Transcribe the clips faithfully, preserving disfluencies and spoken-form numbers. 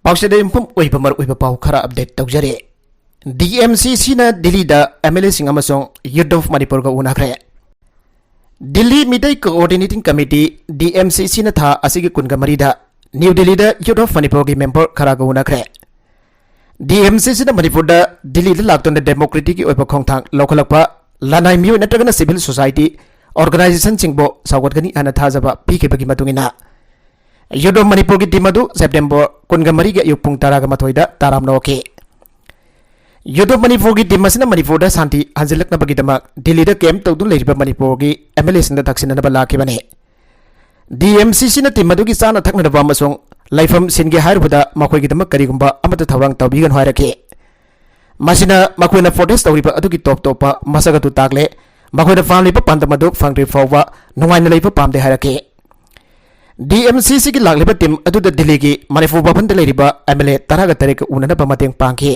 ꯄꯥꯎꯆꯦꯗ ꯌꯨꯝꯐꯝ ꯑꯣꯏꯕ ꯃꯔꯨꯑꯣꯏꯕ ꯄꯥꯎ ꯈꯔ ꯑꯞꯗꯦꯠ ꯇꯧꯖꯔꯤ꯫ ꯗꯤ ꯑꯦꯝ ꯁꯤ ꯁꯤꯅ ꯗꯤꯜꯂꯤꯗ ꯑꯦꯝ ꯑꯦꯜ ꯑꯦꯁꯤꯡ ꯑꯃꯁꯨꯡ ꯌꯨꯠ ꯑꯣꯐ ꯃꯅꯤꯄꯨꯔꯒ ꯎꯅꯈ꯭ꯔꯦ꯫ Delhi Meetei coordinating committee, D M C ꯁꯤꯅ ꯊꯥ ꯑꯁꯤꯒꯤ ꯀꯨꯟꯒ ꯃꯔꯤꯗ ꯅ꯭ꯌꯨ ꯗꯤꯜꯂꯤꯗ ꯌꯨꯠ ꯑꯣꯐ ꯃꯅꯤꯄꯨꯔꯒꯤ ꯃꯦꯝꯕꯔ ꯈꯔꯒ ꯎꯅꯈ꯭ꯔꯦ꯫ ꯗꯤ ꯑꯦꯝ ꯁꯤ ꯁꯤꯅ ꯃꯅꯤꯄꯨꯔꯗ ꯗꯤꯜꯂꯤꯗ ꯂꯥꯛꯇꯨꯅ ꯗꯦꯃꯣꯀ꯭ꯔꯦꯇꯤꯛꯀꯤ ꯑꯣꯏꯕ ꯈꯣꯡꯊꯥꯡ ꯂꯧꯈꯠꯂꯛꯄ ꯂꯅꯥꯏ ꯃꯤꯑꯣꯏ ꯅꯠꯇ꯭ꯔꯒꯅ ꯁꯤꯚꯤꯜ ꯁꯣꯁꯥꯏꯇꯤ ꯑꯣꯔꯒꯅꯥꯏꯖꯦꯁꯟꯁꯤꯡꯕꯨ ꯁꯧꯒꯠꯀꯅꯤ ꯍꯥꯏꯅ ꯊꯥꯖꯕ ꯄꯤꯈꯤꯕꯒꯤ ꯃꯇꯨꯡ ꯏꯟꯅ, ꯌꯨꯠ ꯑꯣꯐ ꯃꯅꯤꯄꯨꯔꯒꯤ ꯇꯤꯝ ꯑꯗꯨ ꯁꯦꯞꯇꯦꯝꯕꯔ ꯀꯨꯟꯒ ꯃꯔꯤꯒꯤ ꯑꯌꯨꯛ ꯄꯨꯡ ꯇꯔꯥꯒ ꯃꯥꯊꯣꯏꯗ ꯇꯔꯥꯝꯅ ꯑꯣꯛꯈꯤ꯫ ꯌꯨꯠ ꯑꯣꯐ ꯃꯅꯤꯄꯨꯔꯒꯤ ꯇꯤꯝ ꯑꯁꯤꯅ ꯃꯅꯤꯄꯨꯔꯗ ꯁꯥꯟꯇꯤ ꯍꯟꯖꯤꯜꯂꯛꯅꯕꯒꯤꯗꯃꯛ ꯗꯤꯜꯂꯤꯗ ꯀꯦꯝꯞ ꯇꯧꯗꯨꯅ ꯂꯩꯔꯤꯕ ꯃꯅꯤꯄꯨꯔꯒꯤ ꯑꯦꯝ ꯑꯦꯜ ꯑꯦꯁꯤꯡꯗ ꯇꯛꯁꯤꯟꯅꯅꯕ ꯂꯥꯛꯈꯤꯕꯅꯤ꯫ ꯗꯤ ꯑꯦꯝ ꯁꯤ ꯁꯤꯅ ꯇꯤꯝ ꯑꯗꯨꯒꯤ ꯆꯥꯅ ꯊꯛꯅꯅꯕ ꯑꯃꯁꯨꯡ ꯂꯩꯐꯝ ꯁꯤꯟꯒꯦ ꯍꯥꯏꯔꯨꯕꯗ ꯃꯈꯣꯏꯒꯤꯗꯃꯛ ꯀꯔꯤꯒꯨꯝꯕ ꯑꯃꯠꯇ ꯊꯧꯔꯥꯡ ꯇꯧꯕꯤꯒꯅꯨ ꯍꯥꯏꯔꯛꯈꯤ꯫ ꯃꯁꯤꯅ ꯃꯈꯣꯏꯅ ꯄ꯭ꯔꯣꯇꯦꯁ ꯇꯧꯔꯤꯕ ꯑꯗꯨꯒꯤ ꯇꯣꯞ ꯇꯣꯞꯄ ꯃꯁꯛ ꯑꯗꯨ ꯇꯥꯛꯂꯦ꯫ ꯃꯈꯣꯏꯅ ꯄꯥꯝꯂꯤꯕ ꯄꯥꯟꯗꯝ ꯑꯗꯨ ꯐꯪꯗ꯭ꯔꯤ ꯐꯥꯎꯕ ꯅꯨꯡꯉꯥꯏꯅ ꯂꯩꯕ ꯄꯥꯝꯗꯦ ꯍꯥꯏꯔꯛꯈꯤ꯫ ꯗꯤ ꯑꯦꯝ ꯁꯤ ꯁꯤꯒꯤ ꯂꯥꯛꯂꯤꯕ ꯇꯤꯝ ꯑꯗꯨꯗ ꯗꯤꯜꯂꯤꯒꯤ ꯃꯅꯤꯄꯨꯔ ꯚꯕꯟꯗ ꯂꯩꯔꯤꯕ ꯑꯦꯝ ꯑꯦꯜ ꯑꯦ ꯇꯔꯥꯒ ꯇꯔꯦꯠꯀ ꯎꯅꯅꯕ ꯃꯇꯦꯡ ꯄꯥꯡꯈꯤ꯫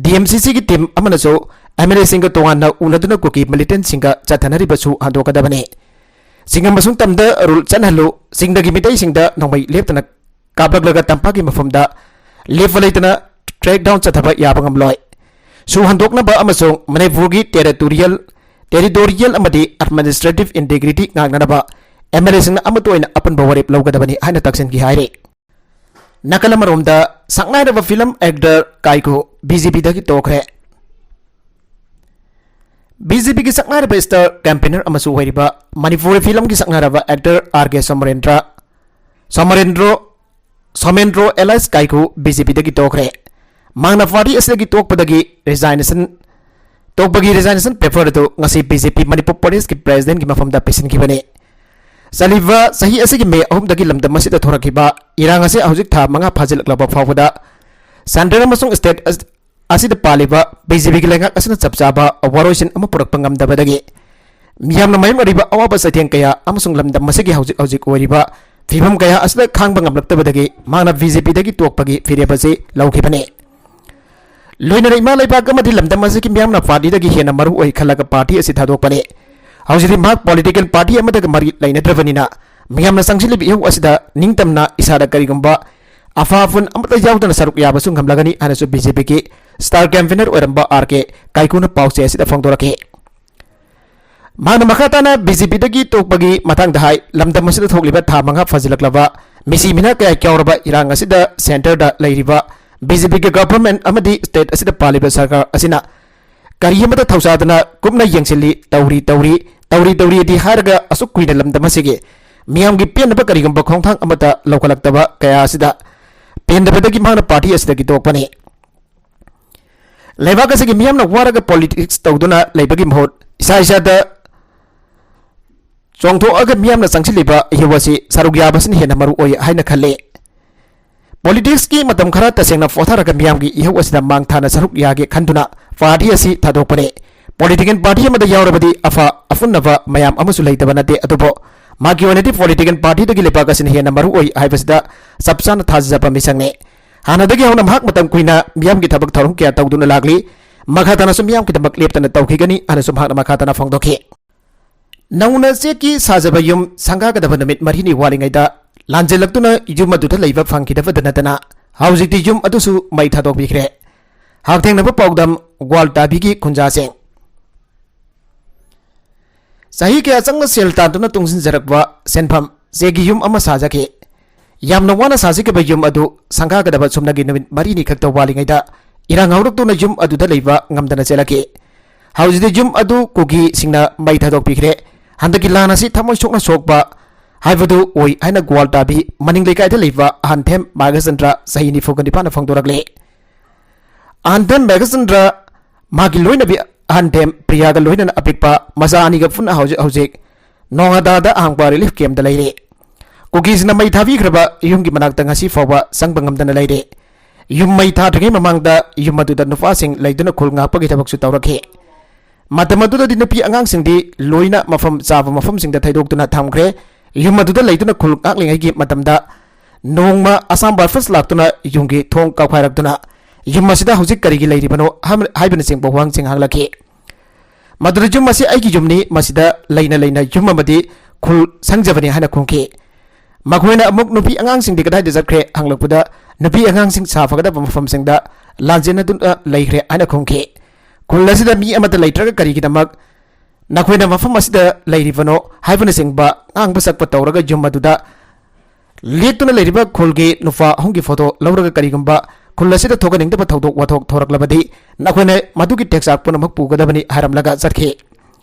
ꯗꯤ ꯑꯦꯝ ꯁꯤ ꯁꯤꯒꯤ ꯇꯤꯝ ꯑꯃꯅꯁꯨ ꯑꯦꯝ ꯑꯦꯜ ꯑꯦꯁꯤꯡꯒ ꯇꯣꯉꯥꯟꯅ ꯎꯅꯗꯨꯅ ꯀꯨꯀꯤ ꯃꯤꯂꯤꯇꯦꯟꯠꯁꯤꯡꯒ ꯆꯠꯊꯅꯔꯤꯕꯁꯨ ꯍꯟꯗꯣꯛꯀꯗꯕꯅꯤ꯫ ꯆꯤꯡ ꯑꯃꯁꯨꯡ ꯇꯝꯗ ꯔꯨꯜ ꯆꯠꯍꯜꯂꯨ, ꯆꯤꯡꯗꯒꯤ ꯃꯤꯇꯩꯁꯤꯡꯗ ꯅꯣꯡꯃꯩ ꯂꯦꯞꯇꯅ ꯀꯥꯞꯂꯛꯂꯒ ꯇꯝꯄꯥꯛꯀꯤ ꯃꯐꯝꯗ ꯂꯦꯞꯄ ꯂꯩꯇꯅ ꯀ꯭ꯔꯦꯛ ꯗꯥꯎꯟ ꯆꯠꯊꯕ ꯌꯥꯕ ꯉꯝꯂꯣꯏ꯫ ꯁꯨ ꯍꯟꯗꯣꯛꯅꯕ ꯑꯃꯁꯨꯡ ꯃꯅꯤꯄꯨꯔꯒꯤ ꯇꯦꯔꯤꯇꯣꯔꯤꯌꯦꯜ, ꯇꯦꯔꯤꯇꯣꯔꯤꯌꯦꯜ ꯑꯃꯗꯤ ꯑꯦꯗꯃꯤꯅꯤꯁꯇ꯭ꯔꯦꯇꯤꯚ ꯏꯟꯇꯤꯒ꯭ꯔꯤꯇꯤ ꯉꯥꯛꯅꯅꯕ ꯑꯦꯝ ꯑꯦꯜ ꯑꯦꯁꯤꯡꯅ ꯑꯃꯠꯇ ꯑꯣꯏꯅ ꯑꯄꯨꯟꯕ ꯋꯥꯔꯦꯞ ꯂꯧꯒꯗꯕꯅꯤ ꯍꯥꯏꯅ ꯇꯛꯁꯤꯟꯈꯤ ꯍꯥꯏꯔꯤ꯫ ꯅꯥꯀꯜ ꯑꯃꯔꯣꯝꯗ, ꯁꯛꯅꯥꯏꯔꯕ ꯐꯤꯂꯝ ꯑꯦꯛꯇꯔ ꯀꯥꯏꯀꯨ ꯕꯤ ꯖꯦ ꯄꯤꯗꯒꯤ ꯇꯣꯛꯈ꯭ꯔꯦ꯫ ꯕꯤ ꯖꯦ ꯄꯤꯒꯤ ꯁꯛꯅꯥꯏꯔꯕ ꯁ꯭ꯇꯥꯔ ꯀꯦꯝꯄꯦꯅꯔ ꯑꯃꯁꯨ ꯑꯣꯏꯔꯤꯕ ꯃꯅꯤꯄꯨꯔꯤ ꯐꯤꯂꯝꯒꯤ ꯁꯛꯅꯥꯏꯔꯕ ꯑꯦꯛꯇꯔ ꯑꯥꯔ ꯀꯦ ꯁꯣꯃꯔꯦꯟꯗ꯭ꯔ, ꯁꯣꯃꯔꯦꯟꯗ꯭ꯔꯣ, ꯁꯣꯃꯦꯟꯗ꯭ꯔꯣ ꯑꯦꯂꯥꯏꯁ ꯀꯥꯏꯀꯨ ꯕꯤ ꯖꯦ ꯄꯤꯗꯒꯤ ꯇꯣꯛꯈ꯭ꯔꯦ꯫ ꯃꯍꯥꯛꯅ ꯄꯥꯔꯇꯤ ꯑꯁꯤꯗꯒꯤ ꯇꯣꯛꯄꯗꯒꯤ ꯔꯤꯖꯥꯏꯅꯦꯁꯟ, ꯇꯣꯛꯄꯒꯤ ꯔꯤꯖꯥꯏꯅꯦꯁꯟ ꯄꯦꯄꯔ ꯑꯗꯨ ꯉꯁꯤ ꯕꯤ ꯖꯦ ꯄꯤ ꯃꯅꯤꯄꯨꯔ ꯄ꯭ꯔꯗꯦꯁꯀꯤ ꯄ꯭ꯔꯦꯁꯤꯗꯦꯟꯠꯀꯤ ꯃꯐꯝꯗ ꯄꯤꯁꯤꯟꯈꯤꯕꯅꯤ꯫ ꯆꯠꯂꯤꯕ ꯆꯍꯤ ꯑꯁꯤꯒꯤ ꯃꯦ ꯑꯍꯨꯝꯗꯒꯤ ꯂꯝꯗꯝ ꯑꯁꯤꯗ ꯊꯣꯔꯛꯈꯤꯕ ꯏꯔꯥꯡ ꯑꯁꯤ ꯍꯧꯖꯤꯛ ꯊꯥ ꯃꯉꯥ ꯐꯥꯖꯤꯜꯂꯛꯂꯕ ꯐꯥꯎꯕꯗ ꯁꯦꯟꯇꯔ ꯑꯃꯁꯨꯡ ꯁ꯭ꯇꯦꯠ ꯑꯁ-, ꯑꯁꯤꯗ ꯄꯥꯜꯂꯤꯕ ꯕꯤ ꯖꯦ ꯄꯤꯒꯤ ꯂꯩꯉꯥꯛ ꯑꯁꯤꯅ ꯆꯞ ꯆꯥꯕ ꯋꯥꯔꯣꯏꯁꯤꯟ ꯑꯃ ꯄꯨꯔꯛꯄ ꯉꯝꯗꯕꯗꯒꯤ ꯃꯤꯌꯥꯝꯅ ꯃꯥꯌꯣꯛꯅꯔꯤꯕ ꯑꯋꯥꯕ ꯆꯩꯊꯦꯡ ꯀꯌꯥ ꯑꯃꯁꯨꯡ ꯂꯝꯗꯝ ꯑꯁꯤꯒꯤ ꯍꯧꯖꯤꯛ ꯍꯧꯖꯤꯛ ꯑꯣꯏꯔꯤꯕ ꯐꯤꯕꯝ ꯀꯌꯥ ꯑꯁꯤꯗ ꯈꯥꯡꯕ ꯉꯝꯂꯛꯇꯕꯗꯒꯤ ꯃꯍꯥꯛꯅ ꯕꯤ ꯖꯦ ꯄꯤꯗꯒꯤ ꯇꯣꯛꯄꯒꯤ ꯐꯤꯔꯦꯞ ꯑꯁꯤ ꯂꯧꯈꯤꯕꯅꯤ꯫ ꯂꯣꯏꯅꯅ ꯏꯃꯥ ꯂꯩꯕꯥꯛ ꯑꯃꯗꯤ ꯂꯝꯗꯝ ꯑꯁꯤꯒꯤ ꯃꯤꯌꯥꯝꯅ ꯄꯥꯔꯇꯤꯗꯒꯤ ꯍꯦꯟꯅ ꯃꯔꯨ ꯑꯣꯏ ꯈꯜꯂꯒ ꯄꯥꯔꯇꯤ ꯑꯁꯤ ꯊꯥꯗꯣꯛꯄꯅꯤ꯫ ꯍꯧꯖꯤꯛꯇꯤ ꯃꯍꯥꯛ ꯄꯣꯂꯤꯇꯤꯀꯦꯜ ꯄꯥꯔꯇꯤ ꯑꯃꯗꯒ ꯃꯔꯤ ꯂꯩꯅꯗ꯭ꯔꯕꯅꯤꯅ ꯃꯤꯌꯥꯝꯅ ꯆꯪꯁꯤꯜꯂꯤꯕ ꯏꯍꯧ ꯑꯁꯤꯗ ꯅꯤꯡꯇꯝꯅ ꯏꯁꯥꯗ ꯀꯔꯤꯒꯨꯝꯕ ꯑꯐꯥ ꯑꯐꯨꯟ ꯑꯃꯠꯇ ꯌꯥꯎꯗꯅ ꯁꯔꯨꯛ ꯌꯥꯕꯁꯨ ꯉꯝꯂꯒꯅꯤ ꯍꯥꯏꯅꯁꯨ ꯕꯤ ꯖꯦ ꯄꯤꯒꯤ star campaigner ꯑꯣꯏꯔꯝꯕ ꯑꯥꯔ ꯀꯦ ꯀꯥꯏꯀꯨꯅ ꯄꯥꯎꯆꯦ ꯑꯁꯤꯗ ꯐꯣꯡꯗꯣꯔꯛꯈꯤ꯫ ꯃꯍꯥꯛꯅ ꯃꯈꯥ ꯇꯥꯅ ꯕꯤ ꯖꯦ ꯄꯤꯗꯒꯤ ꯇꯣꯛꯄꯒꯤ ꯃꯇꯥꯡꯗ ꯍꯥꯏ, ꯂꯝꯗꯝ ꯑꯁꯤꯗ ꯊꯣꯛꯂꯤꯕ ꯊꯥ ꯃꯉꯥ ꯐꯥꯖꯤꯜꯂꯛꯂꯕ ꯃꯤꯁꯤ ꯃꯤꯅꯥ ꯀꯌꯥ ꯌꯥꯎꯔꯕ ꯏꯔꯥꯡ ꯑꯁꯤꯗ centreꯗ ꯂꯩꯔꯤꯕ ꯕꯤ ꯖꯦ ꯄꯤꯒꯤ government ꯑꯃꯗꯤ state ꯑꯁꯤꯗ ꯄꯥꯜꯂꯤꯕ ꯁꯔꯀꯥꯔ ꯑꯁꯤꯅ ꯀꯔꯤ ꯑꯃꯠꯇ ꯊꯧꯁꯥꯗꯅ ꯀꯨꯞꯅ ꯌꯦꯡꯁꯤꯜꯂꯤ, ꯇꯧꯔꯤ, ꯇꯧꯔꯤ, ꯇꯧꯔꯤ, ꯇꯧꯔꯤꯗꯤ ꯍꯥꯏꯔꯒ ꯑꯁꯨꯛ ꯀꯨꯏꯅ ꯂꯝꯗꯝ ꯑꯁꯤꯒꯤ ꯃꯤꯌꯥꯝꯒꯤ ꯄꯦꯟꯅꯕ ꯀꯔꯤꯒꯨꯝꯕ ꯈꯣꯡꯊꯥꯡ ꯑꯃꯠꯇ ꯂꯧꯈꯠꯂꯛꯇꯕ ꯀꯌꯥ ꯑꯁꯤꯗ ꯄꯦꯟꯗꯕꯗꯒꯤ ꯃꯍꯥꯛꯅ party ꯑꯁꯤꯗꯒꯤ ꯇꯣꯛꯄꯅꯤ꯫ ꯂꯩꯕꯥꯛ ꯑꯁꯤꯒꯤ ꯃꯤꯌꯥꯝꯅ ꯋꯥꯔꯒ politics ꯇꯧꯗꯨꯅ ꯂꯩꯕꯒꯤ ꯃꯍꯨꯠ ꯏꯁꯥ ꯏꯁꯥꯗ ꯆꯣꯡꯊꯣꯛꯑꯒ ꯃꯤꯌꯥꯝꯅ ꯆꯪꯁꯤꯜꯂꯤꯕ ꯏꯍꯧ ꯑꯁꯤ ꯁꯔꯨꯛ ꯌꯥꯕꯁꯤꯅ ꯍꯦꯟꯅ ꯃꯔꯨ ꯑꯣꯏ ꯍꯥꯏꯅ ꯈꯜꯂꯤ꯫ Politicsꯀꯤ ꯃꯇꯝ ꯈꯔ ꯇꯁꯦꯡꯅ ꯄꯣꯊꯥꯔꯒ ꯃꯤꯌꯥꯝꯒꯤ ꯏꯍꯧ ꯑꯁꯤꯗ ꯃꯥꯡ ꯊꯥꯅ ꯁꯔꯨꯛ ꯌꯥꯒꯦ ꯈꯟꯗꯨꯅ party ꯑꯁꯤ ꯊꯥꯗꯣꯛꯄꯅꯤ꯫ Political party ꯑꯃꯗ ꯌꯥꯎꯔꯕꯗꯤ ꯑꯐ ꯑꯐꯨꯟꯅꯕ ꯃꯌꯥꯝ ꯑꯃꯁꯨ ꯂꯩꯇꯕ ꯅꯠꯇꯦ, ꯑꯗꯨꯕꯨ ꯃꯥꯒꯤ ꯑꯣꯏꯅꯗꯤ political partyꯗꯒꯤ ꯂꯩꯕꯥꯛ ꯑꯁꯤꯅ ꯍꯦꯟꯅ ꯃꯔꯨ ꯑꯣꯏ ꯍꯥꯏꯕꯁꯤꯗ ꯆꯞ ꯆꯥꯅ ꯊꯥꯖꯖꯕ ꯃꯤꯁꯛꯅꯤ꯫ ꯍꯥꯟꯅꯗꯒꯤ ꯍꯧꯅ ꯃꯍꯥꯛ ꯃꯇꯝ ꯀꯨꯏꯅ ꯃꯤꯌꯥꯝꯒꯤ ꯊꯕꯛ ꯊꯧꯔꯝ ꯀꯌꯥ ꯇꯧꯗꯨꯅ ꯂꯥꯛꯂꯤ꯫ ꯃꯈꯥ ꯇꯥꯅꯁꯨ ꯃꯤꯌꯥꯝꯒꯤꯗꯃꯛ ꯂꯦꯞꯇꯅ ꯇꯧꯈꯤꯒꯅꯤ ꯍꯥꯏꯅꯁꯨ ꯃꯍꯥꯛꯅ ꯃꯈꯥ ꯇꯥꯅ ꯐꯣꯡꯗꯣꯛꯈꯤ꯫ ꯅꯧꯅ ꯆꯦꯛꯀꯤ ꯁꯥꯖꯕ ꯌꯨꯝ ꯁꯪꯒꯥꯒꯗꯕ ꯅꯨꯃꯤꯠ ꯃꯔꯤꯅꯤ ꯋꯥꯠꯂꯤꯉꯩꯗ ꯂꯥꯟꯖꯦꯜꯂꯛꯇꯨꯅ ꯌꯨꯝ ꯑꯗꯨꯗ ꯂꯩꯕ ꯐꯪꯈꯤꯗꯕꯗ ꯅꯠꯇꯅ ꯍꯧꯖꯤꯛꯇꯤ ꯌꯨꯝ ꯑꯗꯨꯁꯨ ꯃꯩ ꯊꯥꯗꯣꯛꯄꯤꯈ꯭ꯔꯦ꯫ ꯍꯛꯊꯦꯡꯅꯕ ꯄꯥꯎꯗꯝ ꯒ꯭ꯋꯥꯜꯇꯥꯕꯤꯒꯤ ꯈꯨꯟꯖꯥꯁꯤꯡ꯫ ꯆꯍꯤ ꯀꯌꯥ ꯆꯪꯅ ꯁꯦꯜ ꯇꯥꯟꯗꯨꯅ ꯇꯨꯡꯁꯤꯟꯖꯔꯛꯄ ꯁꯦꯟꯐꯝ ꯆꯦꯛꯀꯤ ꯌꯨꯝ ꯑꯃ ꯁꯥꯖꯈꯤ꯫ ꯌꯥꯝꯅ ꯋꯥꯅ ꯁꯥꯖꯈꯤꯕ ꯌꯨꯝ ꯑꯗꯨ ꯁꯪꯒꯥꯒꯗꯕ ꯁꯨꯞꯅꯒꯤ ꯅꯨꯃꯤꯠ ꯃꯔꯤꯅꯤ ꯈꯛꯇ ꯋꯥꯠꯂꯤꯉꯩꯗ ꯏꯔꯥꯡ ꯍꯧꯔꯛꯇꯨꯅ ꯌꯨꯝ ꯑꯗꯨꯗ ꯂꯩꯕ ꯉꯝꯗꯅ ꯆꯦꯜꯂꯛꯈꯤ꯫ ꯍꯧꯖꯤꯛꯇꯤ ꯌꯨꯝ ꯑꯗꯨ ꯀꯨꯀꯤꯁꯤꯡꯅ ꯃꯩ ꯊꯥꯗꯣꯛꯄꯤꯈ꯭ꯔꯦ꯫ ꯍꯟꯗꯛꯀꯤ ꯂꯥꯟ ꯑꯁꯤ ꯊꯃꯣꯏ ꯁꯣꯛꯅ ꯁꯣꯛꯄ ꯍꯥꯏꯕꯗꯨ ꯑꯣꯏ ꯍꯥꯏꯅ ꯒ꯭ꯋꯥꯜꯇꯥꯕꯤ ꯃꯅꯤꯡ ꯂꯩꯀꯥꯏꯗ ꯂꯩꯕ ꯑꯍꯟꯊꯦꯝ ꯃꯥꯒꯆꯟꯗ꯭ꯔ ꯆꯍꯤ ꯅꯤꯐꯨꯒ ꯅꯤꯄꯥꯟꯅ ꯐꯣꯡꯗꯣꯔꯛꯂꯤ꯫ ꯑꯍꯟꯊꯦꯝ ꯃꯥꯒꯆꯟꯗ꯭ꯔ ꯃꯥꯒꯤ ꯂꯣꯏꯅꯕꯤ ꯑꯍꯟꯊꯦꯝ ꯄ꯭ꯔꯤꯌꯥꯒ ꯂꯣꯏꯅꯅ ꯑꯄꯤꯛꯄ ꯃꯆꯥ ꯑꯅꯤꯒ ꯄꯨꯟꯅ ꯍꯧꯖꯤꯛ ꯍꯧꯖꯤꯛ ꯅꯣꯉꯥꯗꯥꯗ ꯑꯍꯥꯡꯕ relief campꯇ ꯂꯩꯔꯤ꯫ ꯀꯨꯀꯤꯁꯤꯡꯅ ꯃꯩ ꯊꯥꯕꯤꯈ꯭ꯔꯕ ꯌꯨꯝꯒꯤ ꯃꯅꯥꯛꯇ ꯉꯁꯤ ꯐꯥꯎꯕ ꯆꯪꯕ ꯉꯝꯗꯅ ꯂꯩꯔꯤ꯫ ꯌꯨꯝ ꯃꯩ ꯊꯥꯗ꯭ꯔꯤꯉꯩ ꯃꯃꯥꯡꯗ ꯌꯨꯝ ꯑꯗꯨꯗ ꯅꯨꯄꯥꯁꯤꯡ ꯂꯩꯗꯨꯅ ꯈꯨꯜ ꯉꯥꯛꯄꯒꯤ ꯊꯕꯛꯁꯨ ꯇꯧꯔꯛꯈꯤ꯫ ꯃꯇꯝ ꯑꯗꯨꯗꯗꯤ ꯅꯨꯄꯤ ꯑꯉꯥꯡꯁꯤꯡꯗꯤ ꯂꯣꯏꯅ ꯃꯐꯝ ꯆꯥꯕ ꯃꯐꯝꯁꯤꯡꯗ ꯊꯩꯗꯣꯛꯇꯨꯅ ꯊꯝꯈ꯭ꯔꯦ꯫ ꯌꯨꯝ ꯑꯗꯨꯗ ꯂꯩꯗꯨꯅ ꯈꯨꯜ ꯉꯥꯛꯂꯤꯉꯩꯒꯤ ꯃꯇꯝꯗ ꯅꯣꯡꯃ Assam Rifles ꯂꯥꯛꯇꯨꯅ ꯌꯨꯝꯒꯤ ꯊꯣꯡ ꯀꯥꯎꯈꯥꯏꯔꯛꯇꯨꯅ ꯌꯨꯝ ꯑꯁꯤꯗ ꯍꯧꯖꯤꯛ ꯀꯔꯤꯒꯤ ꯂꯩꯔꯤꯕꯅꯣ ꯍꯥꯏꯕ-, ꯍꯥꯏꯕꯅꯆꯤꯡꯕ ꯋꯥꯍꯪꯁꯤꯡ ꯍꯪꯂꯛꯈꯤ꯫ ꯃꯗꯨꯗ ꯌꯨꯝ ꯑꯁꯤ ꯑꯩꯒꯤ ꯌꯨꯝꯅꯤ, ꯃꯁꯤꯗ ꯂꯩꯅ ꯂꯩꯅ ꯌꯨꯝ ꯑꯃꯗꯤ ꯈꯨꯜ ꯁꯪꯖꯕꯅꯤ ꯍꯥꯏꯅ ꯈꯨꯝꯈꯤ꯫ ꯃꯈꯣꯏꯅ ꯑꯃꯨꯛ ꯅꯨꯄꯤ ꯑꯉꯥꯡꯁꯤꯡꯗꯤ ꯀꯗꯥꯏꯗ ꯆꯠꯈ꯭ꯔꯦ ꯍꯪꯂꯛꯄꯗ, ꯅꯨꯄꯤ ꯑꯉꯥꯡꯁꯤꯡ ꯁꯥ ꯐꯒꯗꯕ ꯃꯐꯝꯁꯤꯡꯗ ꯂꯥꯟꯖꯦꯟꯅꯗꯨꯅ ꯂꯩꯈ꯭ꯔꯦ ꯍꯥꯏꯅ ꯈꯨꯝꯈꯤ꯫ ꯈꯨꯜ ꯑꯁꯤꯗ ꯃꯤ ꯑꯃꯠꯇ ꯂꯩꯇ꯭ꯔꯒ ꯀꯔꯤꯒꯤꯗꯃꯛ ꯅꯈꯣꯏꯅ ꯃꯐꯝ ꯑꯁꯤꯗ ꯂꯩꯔꯤꯕꯅꯣ ꯍꯥꯏꯕꯅꯆꯤꯡꯕ ꯉꯥꯡꯕ ꯁꯛꯄ ꯇꯧꯔꯒ ꯌꯨꯝ ꯑꯗꯨꯗ ꯂꯦꯛꯇꯨꯅ ꯂꯩꯔꯤꯕ ꯈꯨꯜꯒꯤ ꯅꯨꯄꯥ ꯑꯍꯨꯝꯒꯤ ꯐꯣꯇꯣ ꯂꯧꯔꯒ ꯀꯔꯤꯒꯨꯝꯕ ꯈꯨꯜ ꯑꯁꯤꯗ ꯊꯣꯛꯍꯟꯅꯤꯡꯗꯕ ꯊꯧꯗꯣꯛ ꯋꯥꯊꯣꯛ ꯊꯣꯔꯛꯂꯕꯗꯤ ꯅꯈꯣꯏꯅ ꯃꯗꯨꯒꯤ ꯇꯦꯛꯆꯥꯛ ꯄꯨꯝꯅꯃꯛ ꯄꯨꯒꯗꯕꯅꯤ ꯍꯥꯏꯔꯝꯂꯒ ꯆꯠꯈꯤ꯫